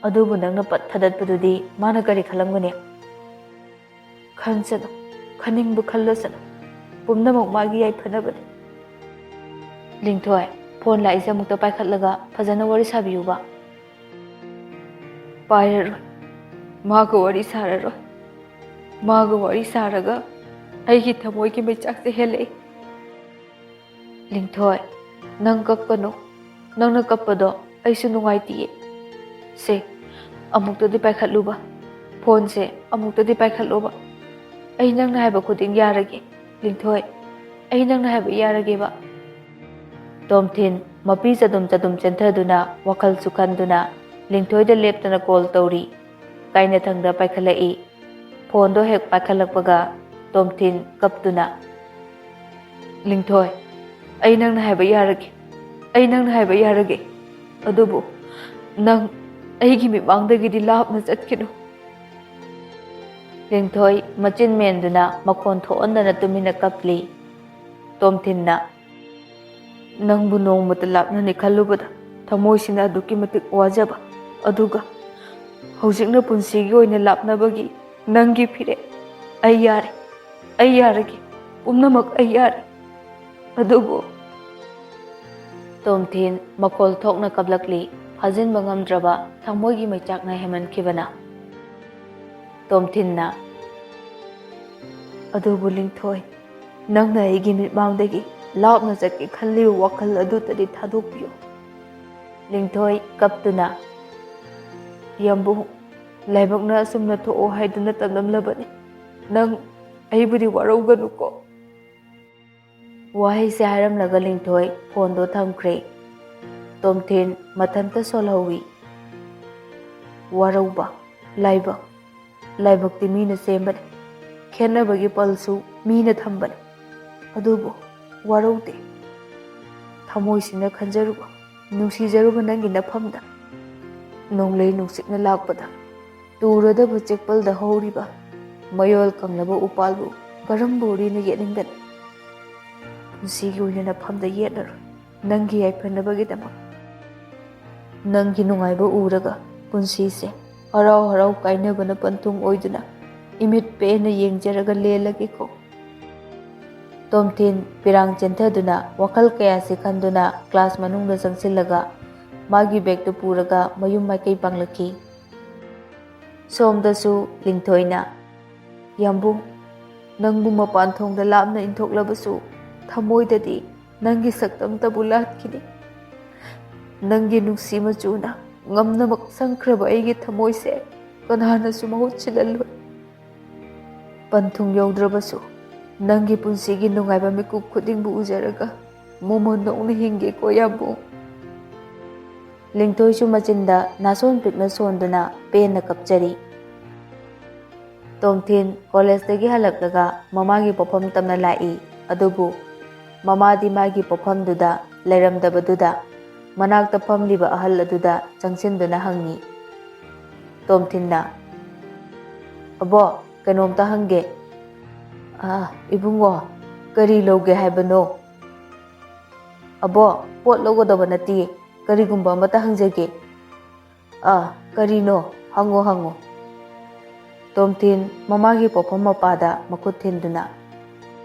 ꯑꯗꯨꯕꯨ ꯅꯪꯅ ꯄꯠ ꯊꯥꯗꯠꯄꯗꯨꯗꯤ ꯃꯥꯅ ꯀꯔꯤ ꯈꯜꯂꯝꯒꯅꯤ? ꯈꯟꯁꯅꯨ, ꯈꯟꯅꯤꯡꯕ ꯈꯜꯂꯁꯅꯨ, ꯄꯨꯝꯅꯃꯛ ꯃꯥꯒꯤ ꯌꯥꯏꯐꯅꯕꯅꯤ꯫ ꯂꯤꯡꯊꯣꯏ, ꯐꯣꯟ ꯂꯥꯛꯏꯁꯦ ꯑꯃꯨꯛꯇ ꯄꯥꯏꯈꯠꯂꯒ ꯐꯖꯅ ꯋꯥꯔꯤ ꯁꯥꯕꯤꯌꯨꯕ꯫ ꯄꯥꯏꯔꯔꯣꯏ, ꯃꯥꯒ ꯋꯥꯔꯤ ꯁꯥꯔꯔꯣꯏ꯫ ꯃꯥꯒ ꯋꯥꯔꯤ ꯁꯥꯔꯒ ꯑꯩꯒꯤ ꯊꯃꯣꯏꯒꯤ ꯃꯩꯆꯥꯛꯁꯦ ꯍꯦꯜꯂꯛꯏ꯫ ꯂꯤꯡꯊꯣꯏ, ꯅꯪ ꯀꯞꯀꯅꯨ꯫ ꯅꯪꯅ ꯀꯞꯄꯗꯣ ꯑꯩꯁꯨ ꯅꯨꯡꯉꯥꯏꯇꯤꯌꯦ꯫ ꯁꯦ, ꯑꯃꯨꯛꯇꯗꯤ ꯄꯥꯏꯈꯠꯂꯨꯕ꯫ ꯐꯣꯟꯁꯦ ꯑꯃꯨꯛꯇꯗꯤ ꯄꯥꯏꯈꯠꯂꯣꯕ꯫ ꯑꯩ ꯅꯪꯅ ꯍꯥꯏꯕ ꯈꯨꯗꯤꯡ ꯌꯥꯔꯒꯦ꯫ ꯂꯤꯡꯊꯣꯏ, ꯑꯩ ꯅꯪꯅ ꯍꯥꯏꯕ ꯌꯥꯔꯒꯦꯕ꯫ ꯇꯣꯝꯊꯤꯟ ꯃꯄꯤ ꯆꯗꯨꯝ ꯆꯗꯨꯝ ꯆꯦꯟꯊꯗꯨꯅ ꯋꯥꯈꯜꯁꯨ ꯈꯟꯗꯨꯅ ꯂꯤꯡꯊꯣꯏꯗ ꯂꯦꯞꯇꯅ ꯀꯣꯜ ꯇꯧꯔꯤ꯫ ꯀꯥꯏꯅꯊꯪꯗ ꯄꯥꯏꯈꯠꯂꯛꯏ꯫ ꯐꯣꯟꯗꯣ ꯍꯦꯛ ꯄꯥꯏꯈꯠꯂꯛꯄꯒ ꯇꯣꯝꯊꯤꯟ ꯀꯞꯇꯨꯅ, "ꯂꯤꯡꯊꯣꯏ, ꯑꯩ ꯅꯪꯅ ꯍꯥꯏꯕ ꯌꯥꯔꯒꯦ, ꯑꯩ ꯅꯪꯅ ꯍꯥꯏꯕ ꯌꯥꯔꯒꯦ, ꯑꯗꯨꯕꯨ ꯅꯪ ꯑꯩꯒꯤ ꯃꯤꯠꯃꯥꯡꯗꯒꯤꯗꯤ ꯂꯥꯞꯅ ꯆꯠꯈꯤꯅꯨ꯫" ꯂꯤꯡꯊꯣꯏ ꯃꯆꯤꯟ ꯃꯦꯟꯗꯨꯅ ꯃꯈꯣꯟ ꯊꯣꯛꯍꯟꯗꯅ ꯇꯨꯃꯤꯟꯅ ꯀꯞꯂꯤ꯫ ꯇꯣꯝꯊꯤꯟꯅ, "ꯅꯪꯕꯨ ꯅꯣꯡꯃꯇ ꯂꯥꯞꯅꯅꯤ ꯈꯜꯂꯨꯕꯗ ꯊꯃꯣꯏꯁꯤꯅ ꯑꯗꯨꯛꯀꯤ ꯃꯇꯤꯛ ꯋꯥꯖꯕ, ꯑꯗꯨꯒ ꯍꯧꯖꯤꯛꯅ ꯄꯨꯟꯁꯤꯒꯤ ꯑꯣꯏꯅ ꯂꯥꯞꯅꯕꯒꯤ ꯅꯪꯒꯤ ꯐꯤꯔꯦꯞ꯫ ꯑꯩ ꯌꯥꯔꯦ, ꯑꯩ ꯌꯥꯔꯒꯦ, ꯄꯨꯝꯅꯃꯛ ꯑꯩ ꯌꯥꯔꯦ꯫" ꯑꯗꯨꯕꯨ ꯇꯣꯝꯊꯤꯟ ꯃꯈꯣꯜ ꯊꯣꯛꯅ ꯀꯞꯂꯛꯂꯤ꯫ ꯐꯥꯖꯤꯟꯕ ꯉꯝꯗ꯭ꯔꯕ ꯊꯃꯣꯏꯒꯤ ꯃꯩꯆꯥꯛꯅ ꯍꯦꯟꯃꯟꯈꯤꯕꯅ꯫ ꯇꯣꯝꯊꯤꯟꯅ, "ꯑꯗꯨꯕꯨ ꯂꯤꯡꯊꯣꯏ, ꯅꯪꯅ ꯑꯩꯒꯤ ꯃꯤꯠꯃꯥꯡꯗꯒꯤ ꯂꯥꯞꯅ ꯆꯠꯀꯦ ꯈꯜꯂꯤꯕ ꯋꯥꯈꯜ ꯑꯗꯨꯇꯗꯤ ꯊꯥꯗꯣꯛꯄꯤꯌꯨ꯫" ꯂꯤꯡꯊꯣꯏ ꯀꯞꯇꯨꯅ, "ꯌꯥꯝꯕꯨꯡ, ꯂꯥꯏꯕꯛꯅ ꯑꯁꯨꯝꯅ ꯊꯣꯛꯑꯣ ꯍꯥꯏꯗꯨꯅ ꯇꯝꯂꯝꯂꯕꯅꯤ꯫ ꯅꯪ ꯑꯩꯕꯨꯗꯤ ꯋꯥꯔꯧꯒꯅꯨꯀꯣ꯫" ꯋꯥꯍꯩꯁꯦ ꯍꯥꯏꯔꯝꯂꯒ ꯂꯤꯡꯊꯣꯏ ꯐꯣꯟꯗꯣ ꯊꯝꯈ꯭ꯔꯦ꯫ ꯇꯣꯝꯊꯤꯟ ꯃꯊꯟꯇ ꯁꯣꯜꯍꯧꯏ꯫ ꯋꯥꯔꯧꯕ, ꯂꯥꯏꯕꯛ, ꯂꯥꯏꯕꯛꯇꯤ ꯃꯤꯅ ꯁꯦꯝꯕꯅꯤ꯫ ꯈꯦꯠꯅꯕꯒꯤ ꯄꯜꯁꯨ ꯃꯤꯅ ꯊꯝꯕꯅꯤ꯫ ꯑꯗꯨꯕꯨ ꯋꯥꯔꯧꯗꯦ꯫ ꯊꯃꯣꯏꯁꯤꯅ ꯈꯟꯖꯔꯨꯕ, ꯅꯨꯡꯁꯤꯖꯔꯨꯕ ꯅꯪꯒꯤ ꯅꯐꯝꯗ ꯅꯣꯡꯂꯩ ꯅꯨꯡꯁꯤꯠꯅ ꯂꯥꯛꯄꯗ ꯇꯨꯔꯗꯕ ꯆꯦꯛꯄꯜꯗ ꯍꯧꯔꯤꯕ ꯃꯌꯣꯜ ꯀꯪꯂꯕ ꯎꯄꯥꯜꯕꯨ ꯀꯔꯝꯕ ꯎꯔꯤꯅ ꯌꯦꯠꯅꯤꯡꯒꯅꯤ? ꯄꯨꯟꯁꯤꯒꯤ ꯑꯣꯏꯅ ꯅꯐꯝꯗ ꯌꯦꯠꯂꯔꯣꯏ꯫ ꯅꯪꯒꯤ ꯌꯥꯏꯐꯅꯕꯒꯤꯗꯃꯛ꯫ ꯅꯪꯒꯤ ꯅꯨꯡꯉꯥꯏꯕ ꯎꯔꯒ ꯄꯨꯟꯁꯤꯁꯦ ꯍꯔꯥꯎ ꯍꯔꯥꯎ ꯀꯥꯏꯅꯕꯅ ꯄꯟꯊꯨꯡ ꯑꯣꯏꯗꯨꯅ ꯏꯃꯤꯠ ꯄꯦꯟꯅ ꯌꯦꯡꯖꯔꯒ ꯂꯦꯜꯂꯒꯦꯀꯣ꯫ ꯇꯣꯝꯊꯤꯟ ꯄꯤꯔꯥꯡ ꯆꯦꯟꯊꯗꯨꯅ ꯋꯥꯈꯜ ꯀꯌꯥꯁꯤ ꯈꯟꯗꯨꯅ ꯀ꯭ꯂꯥꯁ ꯃꯅꯨꯡꯗ ꯆꯪꯁꯤꯜꯂꯒ ꯃꯥꯒꯤ ꯕꯦꯒꯇꯨ ꯄꯨꯔꯒ ꯃꯌꯨꯝ ꯃꯥꯏꯀꯩ ꯄꯥꯡꯂꯛꯈꯤ꯫ ꯁꯣꯝꯗꯁꯨ ꯂꯤꯡꯊꯣꯏꯅ, "ꯌꯥꯝꯕꯨꯡ, ꯅꯪꯕꯨ ꯃꯄꯥꯟ ꯊꯣꯡꯗ ꯂꯥꯞꯅ ꯏꯟꯊꯣꯛꯂꯕꯁꯨ ꯊꯃꯣꯏꯗꯗꯤ ꯅꯪꯒꯤ ꯁꯛꯇꯝꯇꯕꯨ ꯂꯥꯠꯈꯤꯅꯤ꯫ ꯅꯪꯒꯤ ꯅꯨꯡꯁꯤ ꯃꯆꯨꯅ ꯉꯝꯅꯃꯛ ꯁꯪꯈ꯭ꯔꯕ ꯑꯩꯒꯤ ꯊꯃꯣꯏꯁꯦ ꯀꯅꯥꯅꯁꯨ ꯃꯍꯨꯠ ꯁꯤꯜꯍꯜꯂꯣꯏ꯫ ꯄꯟꯊꯨꯡ ꯌꯧꯗ꯭ꯔꯕꯁꯨ ꯅꯪꯒꯤ ꯄꯨꯟꯁꯤꯒꯤ ꯅꯨꯡꯉꯥꯏꯕ ꯃꯤꯀꯨꯞ ꯈꯨꯗꯤꯡꯕꯨ ꯎꯖꯔꯒ ꯃꯣꯃꯣꯟ ꯅꯣꯛꯅ ꯍꯤꯡꯒꯦꯀꯣ ꯌꯥꯝꯕꯨꯡ꯫" ꯂꯤꯡꯊꯣꯏꯁꯨ ꯃꯆꯤꯟꯗ ꯅꯥꯁꯣꯟ ꯄꯤꯛꯅ ꯁꯣꯟꯗꯨꯅ ꯄꯦꯟꯅ ꯀꯞꯆꯔꯤ꯫ ꯇꯣꯝꯊꯤꯟ ꯀꯣꯂꯦꯖꯇꯒꯤ ꯍꯜꯂꯛꯂꯒ ꯃꯃꯥꯒꯤ ꯄꯣꯛꯐꯝ ꯇꯝꯅ ꯂꯥꯛꯏ꯫ ꯑꯗꯨꯕꯨ ꯃꯃꯥꯗꯤ ꯃꯥꯒꯤ ꯄꯣꯛꯐꯝꯗꯨꯗ ꯂꯩꯔꯝꯗꯕꯗꯨꯗ ꯃꯅꯥꯛꯇ ꯐꯝꯂꯤꯕ ꯑꯍꯜ ꯑꯗꯨꯗ ꯆꯪꯁꯤꯟꯗꯨꯅ ꯍꯪꯉꯤ꯫ ꯇꯣꯝꯊꯤꯟꯅ, "ꯑꯕꯣ, ꯀꯩꯅꯣꯝꯇ ꯍꯪꯒꯦ꯫" "ꯑꯥ, ꯏꯕꯨꯡꯉꯣ, ꯀꯔꯤ ꯂꯧꯒꯦ ꯍꯥꯏꯕꯅꯣ?" "ꯑꯕꯣ, ꯄꯣꯠ ꯂꯧꯒꯗꯕ ꯅꯠꯇꯦ, ꯀꯔꯤꯒꯨꯝꯕ ꯑꯃꯇ ꯍꯪꯖꯒꯦ꯫" "ꯑꯥ, ꯀꯔꯤꯅꯣ? ꯍꯪꯉꯣ, ꯍꯪꯉꯣ꯫" ꯇꯣꯝꯊꯤꯟ ꯃꯃꯥꯒꯤ ꯄꯣꯛꯐꯝ ꯃꯄꯥꯗ ꯃꯈꯨꯠ ꯊꯤꯟꯗꯨꯅ,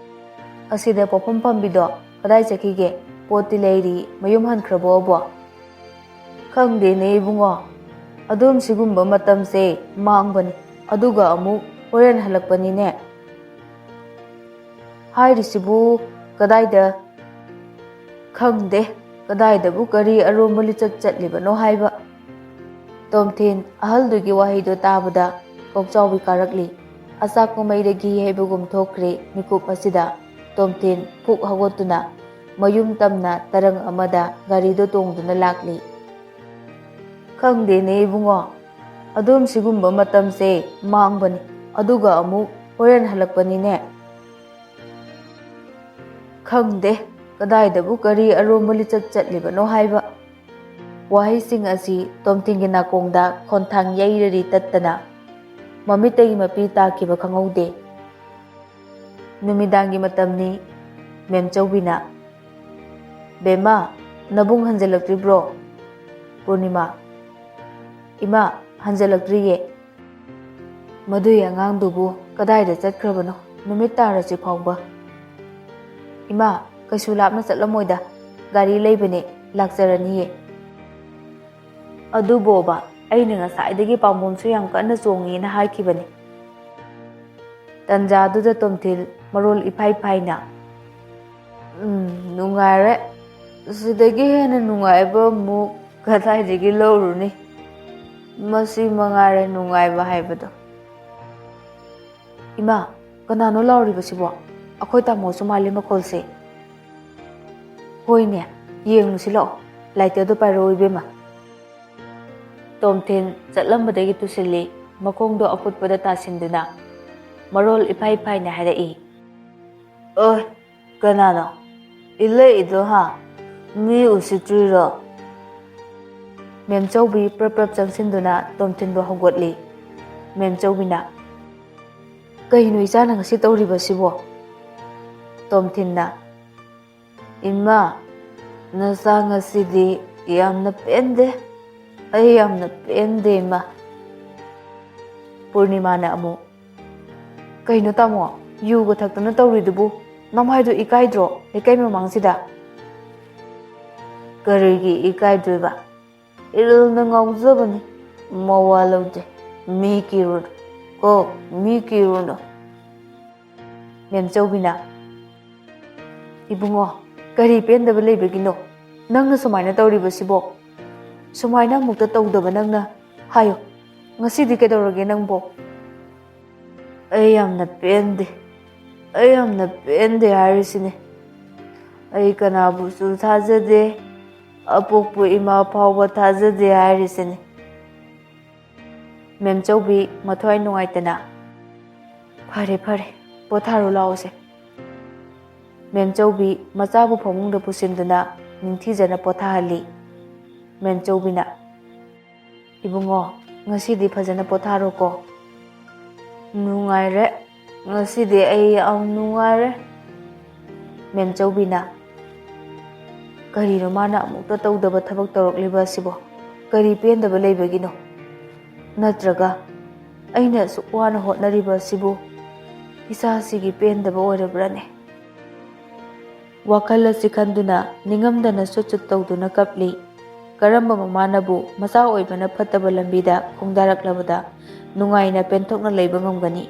"ꯑꯁꯤꯗ ꯄꯣꯛꯐꯝ ꯄꯥꯝꯕꯤꯗꯣ ꯀꯗꯥꯏ ꯆꯠꯈꯤꯒꯦ? ꯄꯣꯠꯇꯤ ꯂꯩꯔꯤ, ꯃꯌꯨꯝ ꯍꯟꯈ꯭ꯔꯕꯣ ꯑꯕꯣ?" "ꯈꯪꯗꯦꯅꯦ ꯏꯕꯨꯡꯉꯣ, ꯑꯗꯨꯝ ꯁꯤꯒꯨꯝꯕ ꯃꯇꯝꯁꯦ ꯃꯥꯡꯕꯅꯤ, ꯑꯗꯨꯒ ꯑꯃꯨꯛ ꯍꯣꯔꯦꯟ ꯍꯜꯂꯛꯄꯅꯤꯅꯦ꯫" "ꯍꯥꯏꯔꯤꯁꯤꯕꯨ ꯀꯗꯥꯏꯗ?" "ꯈꯪꯗꯦ, ꯀꯗꯥꯏꯗꯕꯨ ꯀꯔꯤ ꯑꯔꯣꯝꯕ ꯂꯤꯆꯠ ꯆꯠꯂꯤꯕꯅꯣ ꯍꯥꯏꯕ꯫" ꯇꯣꯝꯊꯤꯟ ꯑꯍꯜꯗꯨꯒꯤ ꯋꯥꯍꯩꯗꯨ ꯇꯥꯕꯗ ꯀꯣꯛꯆꯥꯎꯕꯤ ꯀꯥꯔꯛꯂꯤ꯫ ꯑꯆꯥꯛꯄ ꯃꯩꯗꯒꯤ ꯍꯩꯕꯒꯨꯝ ꯊꯣꯛꯈ꯭ꯔꯦ ꯃꯤꯀꯨꯞ ꯑꯁꯤꯗ꯫ ꯇꯣꯝꯊꯤꯟ ꯐꯨꯛ ꯍꯧꯒꯠꯇꯨꯅ ꯃꯌꯨꯝ ꯇꯝꯅ ꯇꯔꯪ ꯑꯃꯗ ꯒꯥꯔꯤꯗꯨ ꯇꯣꯡꯗꯨꯅ ꯂꯥꯛꯂꯤ꯫ "ꯈꯪꯗꯦꯅꯦ ꯏꯕꯨꯡꯉꯣ, ꯑꯗꯨꯝ ꯁꯤꯒꯨꯝꯕ ꯃꯇꯝꯁꯦ ꯃꯥꯡꯕꯅꯤ, ꯑꯗꯨꯒ ꯑꯃꯨꯛ ꯍꯣꯔꯦꯟ ꯍꯜꯂꯛꯄꯅꯤꯅꯦ꯫" "ꯈꯪꯗꯦ, ꯀꯗꯥꯏꯗꯕꯨ ꯀꯔꯤ ꯑꯔꯣꯝꯕ ꯂꯤꯆꯠ ꯆꯠꯂꯤꯕꯅꯣ ꯍꯥꯏꯕ꯫" ꯋꯥꯍꯩꯁꯤꯡ ꯑꯁꯤ ꯇꯣꯝꯊꯤꯟꯒꯤ ꯅꯥꯀꯣꯡꯗ ꯈꯣꯟꯊꯥꯡ ꯌꯩꯔꯔꯤ ꯇꯠꯇꯅ ꯃꯃꯤꯠꯇꯒꯤ ꯃꯄꯤ ꯇꯥꯈꯤꯕ ꯈꯪꯍꯧꯗꯦ꯫ ꯅꯨꯃꯤꯗꯥꯡꯒꯤ ꯃꯇꯝꯅꯤ꯫ ꯃꯦꯝꯆꯧꯕꯤꯅ, "ꯕꯦꯝꯃ, ꯅꯕꯨꯡ ꯍꯟꯖꯤꯜꯂꯛꯇ꯭ꯔꯤꯕ꯭ꯔꯣ?" ꯄꯨꯔꯅꯤꯃꯥ, "ꯏꯃꯥ, ꯍꯟꯖꯜꯂꯛꯇ꯭ꯔꯤꯌꯦ꯫ ꯃꯗꯨꯏ ꯑꯉꯥꯡꯗꯨꯕꯨ ꯀꯗꯥꯏꯗ ꯆꯠꯈ꯭ꯔꯕꯅꯣ ꯅꯨꯃꯤꯠ ꯇꯥꯔꯁꯤ ꯐꯥꯎꯕ?" "ꯏꯃꯥ, ꯀꯩꯁꯨ ꯂꯥꯞꯅ ꯆꯠꯂꯝꯃꯣꯏꯗ, ꯒꯥꯔꯤ ꯂꯩꯕꯅꯦ, ꯂꯥꯛꯆꯔꯅꯤꯌꯦ꯫ ꯑꯗꯨꯕꯣꯕ, ꯑꯩꯅ ꯉꯁꯥꯏꯗꯒꯤ ꯄꯥꯝꯕꯣꯝꯁꯨ ꯌꯥꯝ ꯀꯟꯅ ꯆꯣꯡꯉꯦꯅ ꯍꯥꯏꯈꯤꯕꯅꯤ꯫" ꯇꯟꯖꯥꯗꯨꯗ ꯇꯣꯝꯊꯤꯟ ꯃꯔꯣꯜ ꯏꯐꯥꯏ ꯐꯥꯏꯅ, "ꯎꯝ, ꯅꯨꯡꯉꯥꯏꯔꯦ꯫ ꯁꯤꯗꯒꯤ ꯍꯦꯟꯅ ꯅꯨꯡꯉꯥꯏꯕ ꯑꯃꯨꯛ ꯀꯗꯥꯏꯗꯒꯤ ꯂꯧꯔꯨꯅꯤ? ꯃꯁꯤ ꯃꯉꯥꯏꯔꯦ ꯅꯨꯡꯉꯥꯏꯕ ꯍꯥꯏꯕꯗꯣ꯫" "ꯏꯃꯥ, ꯀꯅꯥꯅꯣ ꯂꯥꯎꯔꯤꯕꯁꯤꯕꯣ? ꯑꯩꯈꯣꯏ ꯇꯥꯃꯣꯁꯨ ꯃꯥꯜꯂꯤ ꯃꯈꯣꯜꯁꯦ꯫" "ꯍꯣꯏꯅꯦ, ꯌꯦꯡꯉꯨꯁꯤ ꯂꯥꯛꯑꯣ꯫ ꯂꯥꯏꯇꯔꯗꯣ ꯄꯥꯏꯔꯛꯑꯣ, ꯏꯕꯦꯝꯃ꯫" ꯇꯣꯝꯊꯤꯟ ꯆꯠꯂꯝꯕꯗꯒꯤ ꯇꯨꯁꯤꯜꯂꯤ, ꯃꯈꯣꯡꯗꯣ ꯑꯀꯨꯠꯄꯗ ꯇꯥꯁꯤꯟꯗꯨꯅ ꯃꯔꯣꯜ ꯏꯐꯥꯏ ꯐꯥꯏꯅ ꯍꯥꯏꯔꯛꯏ꯫ "ꯑꯣꯏ, ꯀꯅꯥꯅꯣ ꯏꯜꯂꯛꯏꯗꯣ, ꯍꯥ? ꯃꯤ ꯎꯁꯤꯠꯇ꯭ꯔꯤꯔꯣ?" ꯃꯦꯝꯆꯧꯕꯤ ꯄ꯭ꯔꯞ ꯄ꯭ꯔꯞ ꯆꯪꯁꯤꯟꯗꯨꯅ ꯇꯣꯝꯊꯤꯟꯕꯨ ꯍꯧꯒꯠꯂꯤ꯫ ꯃꯦꯝꯆꯧꯕꯤꯅ, "ꯀꯩꯅꯣ ꯏꯆꯥꯅ ꯉꯁꯤ ꯇꯧꯔꯤꯕꯁꯤꯕꯣ?" ꯇꯣꯝꯊꯤꯟꯅ, "ꯏꯃꯥ, ꯅꯆꯥ ꯉꯁꯤꯗꯤ ꯌꯥꯝꯅ ꯄꯦꯟꯗꯦ꯫ ꯑꯩ ꯌꯥꯝꯅ ꯄꯦꯟꯗꯦ, ꯏꯃꯥ꯫" ꯄꯨꯔꯅꯤꯃꯥꯅ ꯑꯃꯨꯛ, "ꯀꯩꯅꯣ ꯇꯥꯃꯣ, ꯌꯨꯒ ꯊꯛꯇꯅ ꯇꯧꯔꯤꯗꯨꯕꯨ? ꯅꯃꯥꯏꯗꯣ ꯏꯀꯥꯏꯗ꯭ꯔꯣ ꯂꯩꯀꯥꯏ ꯃꯃꯥꯡꯁꯤꯗ?" "ꯀꯔꯤꯒꯤ ꯏꯀꯥꯏꯗꯣꯏꯕ? ꯏꯔꯤꯜꯅ ꯉꯥꯎꯖꯕꯅꯤ꯫ ꯃꯋꯥ ꯂꯧꯗꯦ꯫ ꯃꯤ ꯀꯤꯔꯨꯅꯨ ꯀꯣ, ꯃꯤ ꯀꯤꯔꯨꯅꯨ꯫" ꯃꯦꯝꯆꯧꯕꯤꯅ, "ꯏꯕꯨꯡꯉꯣ, ꯀꯔꯤ ꯄꯦꯟꯗꯕ ꯂꯩꯕꯒꯤꯅꯣ ꯅꯪꯅ ꯁꯨꯃꯥꯏꯅ ꯇꯧꯔꯤꯕꯁꯤꯕꯣ? ꯁꯨꯃꯥꯏꯅ ꯑꯃꯨꯛꯇ ꯇꯧꯗꯕ ꯅꯪꯅ꯫ ꯍꯥꯏꯌꯨ, ꯉꯁꯤꯗꯤ ꯀꯩꯗꯧꯔꯒꯦ ꯅꯪꯕꯣ?" "ꯑꯩ ꯌꯥꯝꯅ ꯄꯦꯟꯗꯦ꯫ ꯑꯩ ꯌꯥꯝꯅ ꯄꯦꯟꯗꯦ ꯍꯥꯏꯔꯤꯁꯤꯅꯦ꯫ ꯑꯩ ꯀꯅꯥꯕꯨꯁꯨ ꯊꯥꯖꯗꯦ꯫ ꯑꯄꯣꯛꯄ ꯏꯃꯥ ꯐꯥꯎꯕ ꯊꯥꯖꯗꯦ ꯍꯥꯏꯔꯤꯁꯤꯅꯦ꯫" ꯃꯦꯝꯆꯧꯕꯤ ꯃꯊ꯭ꯋꯥꯏ ꯅꯨꯡꯉꯥꯏꯇꯅ, "ꯐꯔꯦ, ꯐꯔꯦ, ꯄꯣꯊꯥꯔꯨ ꯂꯥꯛꯑꯣꯁꯦ꯫" ꯃꯦꯝꯆꯧꯕꯤ ꯃꯆꯥꯕꯨ ꯐꯃꯨꯡꯗ ꯄꯨꯁꯤꯟꯗꯨꯅ ꯅꯤꯡꯊꯤꯖꯅ ꯄꯣꯊꯥꯍꯜꯂꯤ꯫ ꯃꯦꯝꯆꯧꯕꯤꯅ, "ꯏꯕꯨꯡꯉꯣ, ꯉꯁꯤꯗꯤ ꯐꯖꯅ ꯄꯣꯊꯥꯔꯣꯀꯣ꯫" "ꯅꯨꯡꯉꯥꯏꯔꯦ꯫ ꯉꯁꯤꯗꯤ ꯑꯩ ꯌꯥꯝ ꯅꯨꯡꯉꯥꯏꯔꯦ꯫" ꯃꯦꯝꯆꯧꯕꯤꯅ, "ꯀꯔꯤꯅꯣ ꯃꯥꯅ ꯑꯃꯨꯛꯇ ꯇꯧꯗꯕ ꯊꯕꯛ ꯇꯧꯔꯛꯂꯤꯕ ꯑꯁꯤꯕꯣ? ꯀꯔꯤ ꯄꯦꯟꯗꯕ ꯂꯩꯕꯒꯤꯅꯣ? ꯅꯠꯇ꯭ꯔꯒ ꯑꯩꯅ ꯑꯁꯨꯛ ꯋꯥꯅ ꯍꯣꯠꯅꯔꯤꯕ ꯑꯁꯤꯕꯨ ꯏꯆꯥꯁꯤꯒꯤ ꯄꯦꯟꯗꯕ ꯑꯣꯏꯔꯕ꯭ꯔꯥꯅꯦ? ꯋꯥꯈꯜ ꯑꯁꯤ ꯈꯟꯗꯨꯅ ꯅꯤꯡꯉꯝꯗꯅ ꯁꯨꯠ ꯁꯨꯠ ꯇꯧꯗꯨꯅ ꯀꯞꯂꯤ꯫ ꯀꯔꯝꯕ ꯃꯃꯥꯅꯕꯨ ꯃꯆꯥ ꯑꯣꯏꯕꯅ ꯐꯠꯇꯕ ꯂꯝꯕꯤꯗ ꯈꯣꯡꯗꯥꯔꯛꯂꯕꯗ ꯅꯨꯡꯉꯥꯏꯅ ꯄꯦꯟꯊꯣꯛꯅ ꯂꯩꯕ ꯉꯝꯒꯅꯤ?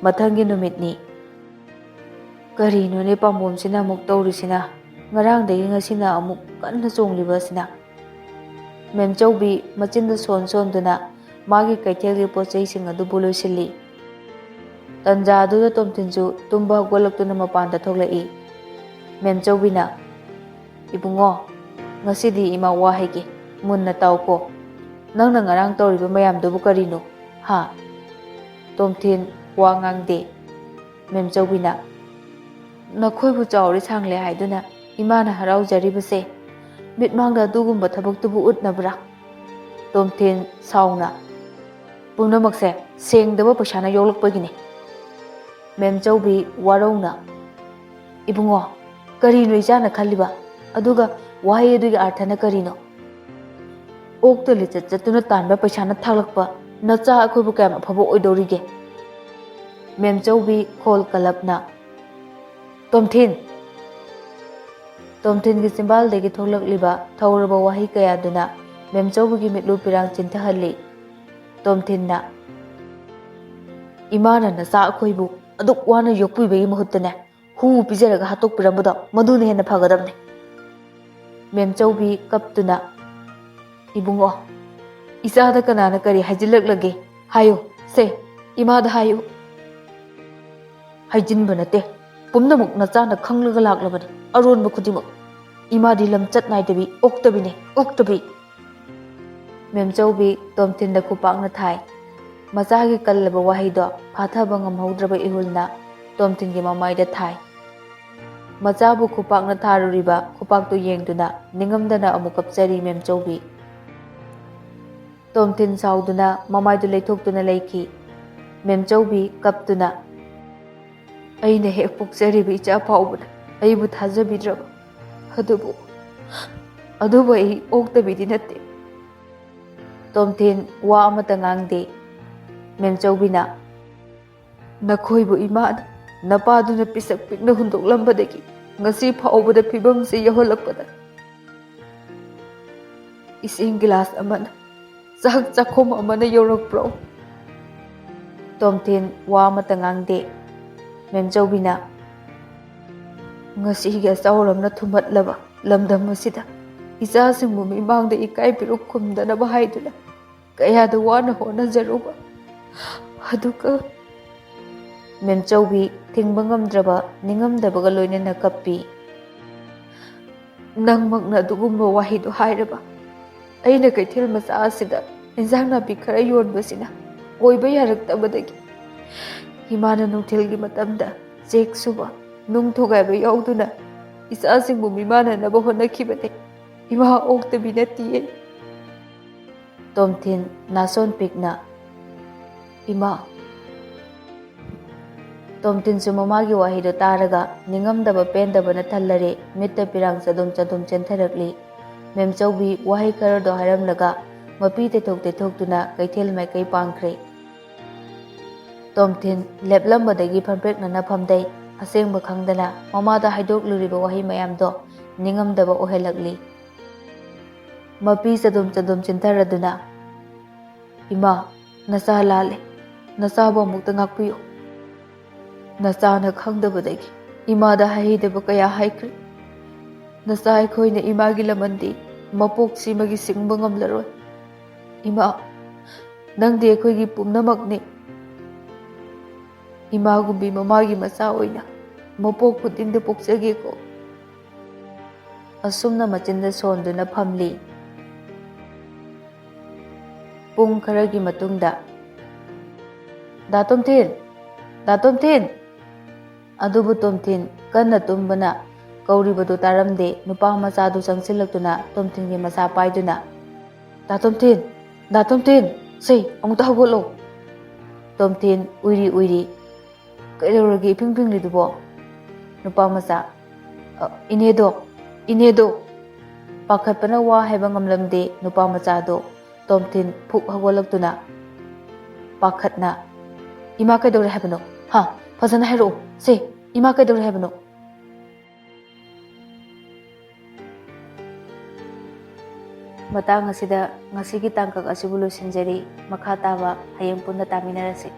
ꯃꯊꯪꯒꯤ ꯅꯨꯃꯤꯠꯅꯤ꯫ ꯀꯔꯤꯅꯣꯅꯦ ꯄꯥꯝꯕꯣꯝꯁꯤꯅ ꯑꯃꯨꯛ ꯇꯧꯔꯤꯁꯤꯅ? ꯉꯔꯥꯡꯗꯒꯤ ꯉꯁꯤꯅ ꯑꯃꯨꯛ ꯀꯟꯅ ꯆꯣꯡꯂꯤꯕ ꯑꯁꯤꯅ? ꯃꯦꯝꯆꯧꯕꯤ ꯃꯆꯤꯟꯗ ꯁꯣꯟ ꯁꯣꯟꯗꯨꯅ ꯃꯥꯒꯤ ꯀꯩꯊꯦꯜꯒꯤ ꯄꯣꯠ ꯆꯩꯁꯤꯡ ꯑꯗꯨꯕꯨ ꯂꯣꯏꯁꯤꯜꯂꯤ꯫ ꯇꯟꯖꯥ ꯑꯗꯨꯗ ꯇꯣꯝꯊꯤꯟꯁꯨ ꯇꯨꯝꯕ ꯍꯧꯒꯠꯂꯛꯇꯨꯅ ꯃꯄꯥꯟꯗ ꯊꯣꯛꯂꯛꯏ꯫ ꯃꯦꯝꯆꯧꯕꯤꯅ, "ꯏꯕꯨꯡꯉꯣ, ꯉꯁꯤꯗꯤ ꯏꯃꯥ ꯋꯥ ꯍꯥꯏꯒꯦ, ꯃꯨꯟꯅ ꯇꯥꯎꯀꯣ꯫ ꯅꯪꯅ ꯉꯔꯥꯡ ꯇꯧꯔꯤꯕ ꯃꯌꯥꯝꯗꯨꯕꯨ ꯀꯔꯤꯅꯣ? ꯍꯥ?" ꯇꯣꯝꯊꯤꯟ ꯋꯥ ꯉꯥꯡꯗꯦ꯫ ꯃꯦꯝꯆꯧꯕꯤꯅ, "ꯅꯈꯣꯏꯕꯨ ꯆꯥꯎꯔꯦ ꯁꯥꯡꯂꯦ ꯍꯥꯏꯗꯨꯅ ꯏꯃꯥꯅ ꯍꯔꯥꯎꯖꯔꯤꯕꯁꯦ ꯃꯤꯠꯃꯥꯡꯗ ꯑꯗꯨꯒꯨꯝꯕ ꯊꯕꯛꯇꯨꯕꯨ ꯎꯠꯅꯕ꯭ꯔꯥ?" ꯇꯣꯝꯊꯤꯟ ꯁꯥꯎꯅ, "ꯄꯨꯝꯅꯃꯛꯁꯦ ꯁꯦꯡꯗꯕ ꯄꯩꯁꯥꯅ ꯌꯣꯛꯂꯛꯄꯒꯤꯅꯤ꯫" ꯃꯦꯝꯆꯧꯕꯤ ꯋꯥꯔꯧꯅ, "ꯏꯕꯨꯡꯉꯣ, ꯀꯔꯤꯅꯣ ꯏꯆꯥꯅ ꯈꯜꯂꯤꯕ? ꯑꯗꯨꯒ ꯋꯥꯍꯩ ꯑꯗꯨꯒꯤ ꯑꯥꯔꯊꯅ ꯀꯔꯤꯅꯣ? ꯑꯣꯛꯇ ꯂꯤꯆꯠ ꯆꯠꯇꯨꯅ ꯇꯥꯟꯕ ꯄꯩꯁꯥꯅ ꯊꯥꯛꯂꯛꯄ ꯅꯆꯥ ꯑꯩꯈꯣꯏꯕꯨ ꯀꯌꯥꯝ ꯑꯐꯕ ꯑꯣꯏꯗꯧꯔꯤꯒꯦ?" ꯃꯦꯝꯆꯧꯕꯤ ꯈꯣꯜ ꯀꯂꯞꯅ, "ꯇꯣꯝꯊꯤꯟ!" ꯇꯣꯝꯊꯤꯟꯒꯤ ꯆꯤꯝꯕꯥꯜꯗꯒꯤ ꯊꯣꯛꯂꯛꯂꯤꯕ ꯊꯧꯔꯕ ꯋꯥꯍꯩ ꯀꯌꯥꯗꯨꯅ ꯃꯦꯝꯆꯧꯕꯤꯒꯤ ꯃꯤꯠꯂꯨ ꯄꯤꯔꯥꯡ ꯆꯤꯟꯊꯍꯜꯂꯤ꯫ ꯇꯣꯝꯊꯤꯟꯅ, "ꯏꯃꯥꯅ ꯅꯆꯥ ꯑꯩꯈꯣꯏꯕꯨ ꯑꯗꯨꯛ ꯋꯥꯅ ꯌꯣꯛꯄꯤꯕꯒꯤ ꯃꯍꯨꯠꯇꯅꯦ, ꯍꯨ ꯄꯤꯖꯔꯒ ꯍꯥꯠꯇꯣꯛꯄꯤꯔꯝꯕꯗꯣ ꯃꯗꯨꯅ ꯍꯦꯟꯅ ꯐꯒꯗꯕꯅꯦ꯫" ꯃꯦꯝꯆꯧꯕꯤ ꯀꯞꯇꯨꯅ, "ꯏꯕꯨꯡꯉꯣ, ꯏꯆꯥꯗ ꯀꯅꯥꯅ ꯀꯔꯤ ꯍꯥꯏꯖꯤꯜꯂꯛꯂꯒꯦ? ꯍꯥꯏꯌꯨ, ꯁꯦ, ꯏꯃꯥꯗ ꯍꯥꯏꯌꯨ꯫" "ꯍꯥꯏꯖꯤꯟꯕ ꯅꯠꯇꯦ, ꯄꯨꯝꯅꯃꯛ ꯅꯆꯥꯅ ꯈꯪꯂꯒ ꯂꯥꯛꯂꯕꯅꯤ, ꯑꯔꯣꯟꯕ ꯈꯨꯗꯤꯡꯃꯛ꯫ ꯏꯃꯥꯗꯤ ꯂꯝꯆꯠ ꯅꯥꯏꯗꯕꯤ ꯑꯣꯛꯇꯕꯤꯅꯦ, ꯑꯣꯛꯇꯕꯤ꯫" ꯃꯦꯝꯆꯧꯕꯤ ꯇꯣꯝꯊꯤꯟꯗ ꯈꯨꯄꯥꯛꯅ ꯊꯥꯏ꯫ ꯃꯆꯥꯒꯤ ꯀꯜꯂꯕ ꯋꯥꯍꯩꯗꯣ ꯐꯥꯊꯕ ꯉꯝꯍꯧꯗ꯭ꯔꯕ ꯏꯍꯨꯜꯅ ꯇꯣꯝꯊꯤꯟꯒꯤ ꯃꯃꯥꯏꯗ ꯊꯥꯏ꯫ ꯃꯆꯥꯕꯨ ꯈꯨꯄꯥꯛꯅ ꯊꯥꯔꯨꯔꯤꯕ ꯈꯨꯄꯥꯛꯇꯨ ꯌꯦꯡꯗꯨꯅ ꯅꯤꯡꯉꯝꯗꯅ ꯑꯃꯨꯛ ꯀꯞꯆꯔꯤ ꯃꯦꯝꯆꯧꯕꯤ꯫ ꯇꯣꯝꯊꯤꯟ ꯁꯥꯎꯗꯨꯅ ꯃꯃꯥꯏꯗꯨ ꯂꯩꯊꯣꯛꯇꯨꯅ ꯂꯩꯈꯤ꯫ ꯃꯦꯝꯆꯧꯕꯤ ꯀꯞꯇꯨꯅ, "ꯑꯩꯅ ꯍꯦꯛ ꯄꯣꯛꯆꯔꯤꯕ ꯏꯆꯥ ꯐꯥꯎꯕꯅ ꯑꯩꯕꯨ ꯊꯥꯖꯕꯤꯗ꯭ꯔꯕ꯫ ꯑꯗꯨꯕꯨ, ꯑꯗꯨꯕꯨ ꯑꯩ ꯑꯣꯛꯇꯕꯤꯗꯤ ꯅꯠꯇꯦ꯫ ꯇꯣꯝꯊꯤꯟ ꯋꯥ ꯑꯃꯠꯇ ꯉꯥꯡꯗꯦ꯫ ꯃꯦꯝꯆꯧꯕꯤꯅ, "ꯅꯈꯣꯏꯕꯨ ꯏꯃꯥꯅ ꯅꯄꯥꯗꯨꯅ ꯄꯤꯁꯛ ꯄꯤꯛꯅ ꯍꯨꯟꯗꯣꯛꯂꯝꯕꯗꯒꯤ ꯉꯁꯤ ꯐꯥꯎꯕꯗ ꯐꯤꯕꯝꯁꯤ ꯌꯧꯍꯜꯂꯛꯄꯗ ꯏꯁꯤꯡ ꯒꯤꯂꯥꯁ ꯑꯃꯅ, ꯆꯥꯛ ꯆꯥꯛꯈꯣꯝ ꯑꯃꯅ ꯌꯧꯔꯛꯄ꯭ꯔꯣ?" ꯇꯣꯝꯊꯤꯟ ꯋꯥ ꯑꯃꯠꯇ ꯉꯥꯡꯗꯦ꯫ ꯃꯦꯝꯆꯧꯕꯤꯅ, "ꯉꯁꯤꯒꯤ ꯑꯆꯧꯔꯝꯅ ꯊꯨꯝꯍꯠꯂꯕ ꯂꯝꯗꯝ ꯑꯁꯤꯗ ꯏꯆꯥꯁꯤꯡꯕꯨ ꯃꯤꯃꯥꯡꯗ ꯏꯀꯥꯏ ꯄꯤꯔꯨꯛ ꯈꯨꯝꯗꯅꯕ ꯍꯥꯏꯗꯨꯅ ꯀꯌꯥꯗ ꯋꯥꯅ ꯍꯣꯠꯅꯖꯔꯨꯕ꯫ ꯑꯗꯨꯒ" ꯃꯦꯝꯆꯧꯕꯤ ꯊꯤꯡꯕ ꯉꯝꯗ꯭ꯔꯕ ꯅꯤꯡꯉꯝꯗꯕꯒ ꯂꯣꯏꯅꯅ ꯀꯞꯄꯤ꯫ "ꯅꯪꯃꯛꯅ ꯑꯗꯨꯒꯨꯝꯕ ꯋꯥꯍꯩꯗꯨ ꯍꯥꯏꯔꯕ? ꯑꯩꯅ ꯀꯩꯊꯦꯜ ꯃꯆꯥ ꯑꯁꯤꯗ ꯏꯟꯖꯥꯡ ꯅꯥꯄꯤ ꯈꯔ ꯌꯣꯟꯕꯁꯤꯅ ꯑꯣꯏꯕ ꯌꯥꯔꯛꯇꯕꯗꯒꯤ ꯏꯃꯥꯅ ꯅꯨꯡꯊꯤꯜꯒꯤ ꯃꯇꯝꯗ ꯆꯦꯛ ꯁꯨꯕ, ꯅꯨꯡ ꯊꯨꯒꯥꯏꯕ ꯌꯥꯎꯗꯨꯅ ꯏꯆꯥꯁꯤꯡꯕꯨ ꯃꯤꯃꯥꯟꯅꯅꯕ ꯍꯣꯠꯅꯈꯤꯕꯅꯤ꯫ ꯏꯃꯥ ꯑꯣꯛꯇꯕꯤ ꯅꯠꯇꯤꯌꯦ꯫" ꯇꯣꯝꯊꯤꯟ ꯅꯥꯁꯣꯟ ꯄꯤꯛꯅ, "ꯏꯃꯥ!" ꯇꯣꯝꯊꯤꯟꯁꯨ ꯃꯃꯥꯒꯤ ꯋꯥꯍꯩꯗꯣ ꯇꯥꯔꯒ ꯅꯤꯡꯉꯝꯗꯕ ꯄꯦꯟꯗꯕꯅ ꯊꯜꯂꯔꯦ, ꯃꯤꯠꯇ ꯄꯤꯔꯥꯡ ꯆꯗꯨꯝ ꯆꯗꯨꯝ ꯆꯦꯟꯊꯔꯛꯂꯤ꯫ ꯃꯦꯝꯆꯧꯕꯤ ꯋꯥꯍꯩ ꯈꯔꯗꯣ ꯍꯥꯏꯔꯝꯂꯒ ꯃꯄꯤ ꯇꯩꯊꯣꯛ ꯇꯩꯊꯣꯛꯇꯨꯅ ꯀꯩꯊꯦꯜ ꯃꯥꯏꯀꯩ ꯄꯥꯡꯈ꯭ꯔꯦ꯫ ꯇꯣꯝꯊꯤꯟ ꯂꯦꯞꯂꯝꯕꯗꯒꯤ ꯐꯝꯄ꯭ꯔꯦꯛꯅꯅ ꯐꯝꯗꯩ꯫ ꯑꯁꯦꯡꯕ ꯈꯪꯗꯅ ꯃꯃꯥꯗ ꯍꯥꯏꯗꯣꯛꯂꯨꯔꯤꯕ ꯋꯥꯍꯩ ꯃꯌꯥꯝꯗꯣ ꯅꯤꯡꯉꯝꯗꯕ ꯑꯣꯏꯍꯜꯂꯛꯂꯤ꯫ ꯃꯄꯤ ꯆꯗꯨꯝ ꯆꯗꯨꯝ ꯆꯦꯟꯊꯔꯗꯨꯅ, "ꯏꯃꯥ, ꯅꯆꯥ ꯂꯥꯜꯂꯦ꯫ ꯅꯆꯥꯕꯨ ꯑꯃꯨꯛꯇ ꯉꯥꯛꯄꯤꯌꯨ꯫ ꯅꯆꯥꯅ ꯈꯪꯗꯕꯗꯒꯤ ꯏꯃꯥꯗ ꯍꯩꯗꯕ ꯀꯌꯥ ꯍꯥꯏꯈ꯭ꯔꯦ꯫ ꯅꯆꯥ ꯑꯩꯈꯣꯏꯅ ꯏꯃꯥꯒꯤ ꯂꯃꯟꯗꯤ ꯃꯄꯣꯛꯁꯤꯃꯒꯤ ꯁꯤꯡꯕ ꯉꯝꯂꯔꯣꯏ꯫ ꯏꯃꯥ, ꯅꯪꯗꯤ ꯑꯩꯈꯣꯏꯒꯤ ꯄꯨꯝꯅꯃꯛꯅꯤ꯫ ꯏꯃꯥꯒꯨꯝꯕꯤ ꯃꯃꯥꯒꯤ ꯃꯆꯥ ꯑꯣꯏꯅ ꯃꯄꯣꯛ ꯈꯨꯗꯤꯡꯗ ꯄꯣꯛꯆꯒꯦꯀꯣ꯫" ꯑꯁꯨꯝꯅ ꯃꯆꯤꯟꯗ ꯁꯣꯟꯗꯨꯅ ꯐꯝꯂꯤ꯫ ꯄꯨꯡ ꯈꯔꯒꯤ ꯃꯇꯨꯡꯗ, "ꯗꯥ ꯇꯣꯝꯊꯤꯟ! ꯗꯥ ꯇꯣꯝꯊꯤꯟ!" ꯑꯗꯨꯕꯨ ꯇꯣꯝꯊꯤꯟ ꯀꯟꯅ ꯇꯨꯝꯕꯅ ꯀꯧꯔꯤꯕꯗꯨ ꯇꯥꯔꯝꯗꯦ꯫ ꯅꯨꯄꯥ ꯃꯆꯥꯗꯨ ꯆꯪꯁꯤꯜꯂꯛꯇꯨꯅ ꯇꯣꯝꯊꯤꯟꯒꯤ ꯃꯁꯥ ꯄꯥꯏꯗꯨꯅ, "ꯗꯥ ꯇꯣꯝꯊꯤꯟ! ꯗꯥ ꯇꯣꯝꯊꯤꯟ! ꯁꯦ, ꯑꯃꯨꯛꯇ ꯍꯧꯒꯠꯂꯣ!" ꯇꯣꯝꯊꯤꯟ ꯎꯏꯔꯤ ꯎꯏꯔꯤ, "ꯀꯩꯗꯧꯔꯒꯦ ꯏꯄꯤꯡ ꯄꯤꯡꯂꯤꯗꯨꯕꯣ?" ꯅꯨꯄꯥ ꯃꯆꯥ, "ꯑ, ꯏꯅꯦꯗꯣ, ꯏꯅꯦꯗꯣ!" ꯄꯥꯈꯠꯄꯅ ꯋꯥ ꯍꯥꯏꯕ ꯉꯝꯂꯝꯗꯦ ꯅꯨꯄꯥ ꯃꯆꯥꯗꯣ꯫ ꯇꯣꯝꯊꯤꯟ ꯐꯨꯛ ꯍꯧꯒꯠꯂꯛꯇꯨꯅ ꯄꯥꯈꯠꯅ, "ꯏꯃꯥ ꯀꯩꯗꯧꯔꯦ ꯍꯥꯏꯕꯅꯣ? ꯍꯥ? ꯐꯖꯅ ꯍꯥꯏꯔꯛꯎ꯫ ꯁꯦ, ꯏꯃꯥ ꯀꯩꯗꯧꯔꯦ ꯍꯥꯏꯕꯅꯣ?" ꯃꯇꯥꯡ ꯑꯁꯤꯗ ꯉꯁꯤꯒꯤ ꯇꯥꯡꯀꯛ ꯑꯁꯤꯕꯨ ꯂꯣꯏꯁꯤꯟꯖꯔꯤ꯫ ꯃꯈꯥ ꯇꯥꯕ ꯍꯌꯦꯡ ꯄꯨꯟꯅ ꯇꯥꯃꯤꯟꯅꯔꯁꯤ꯫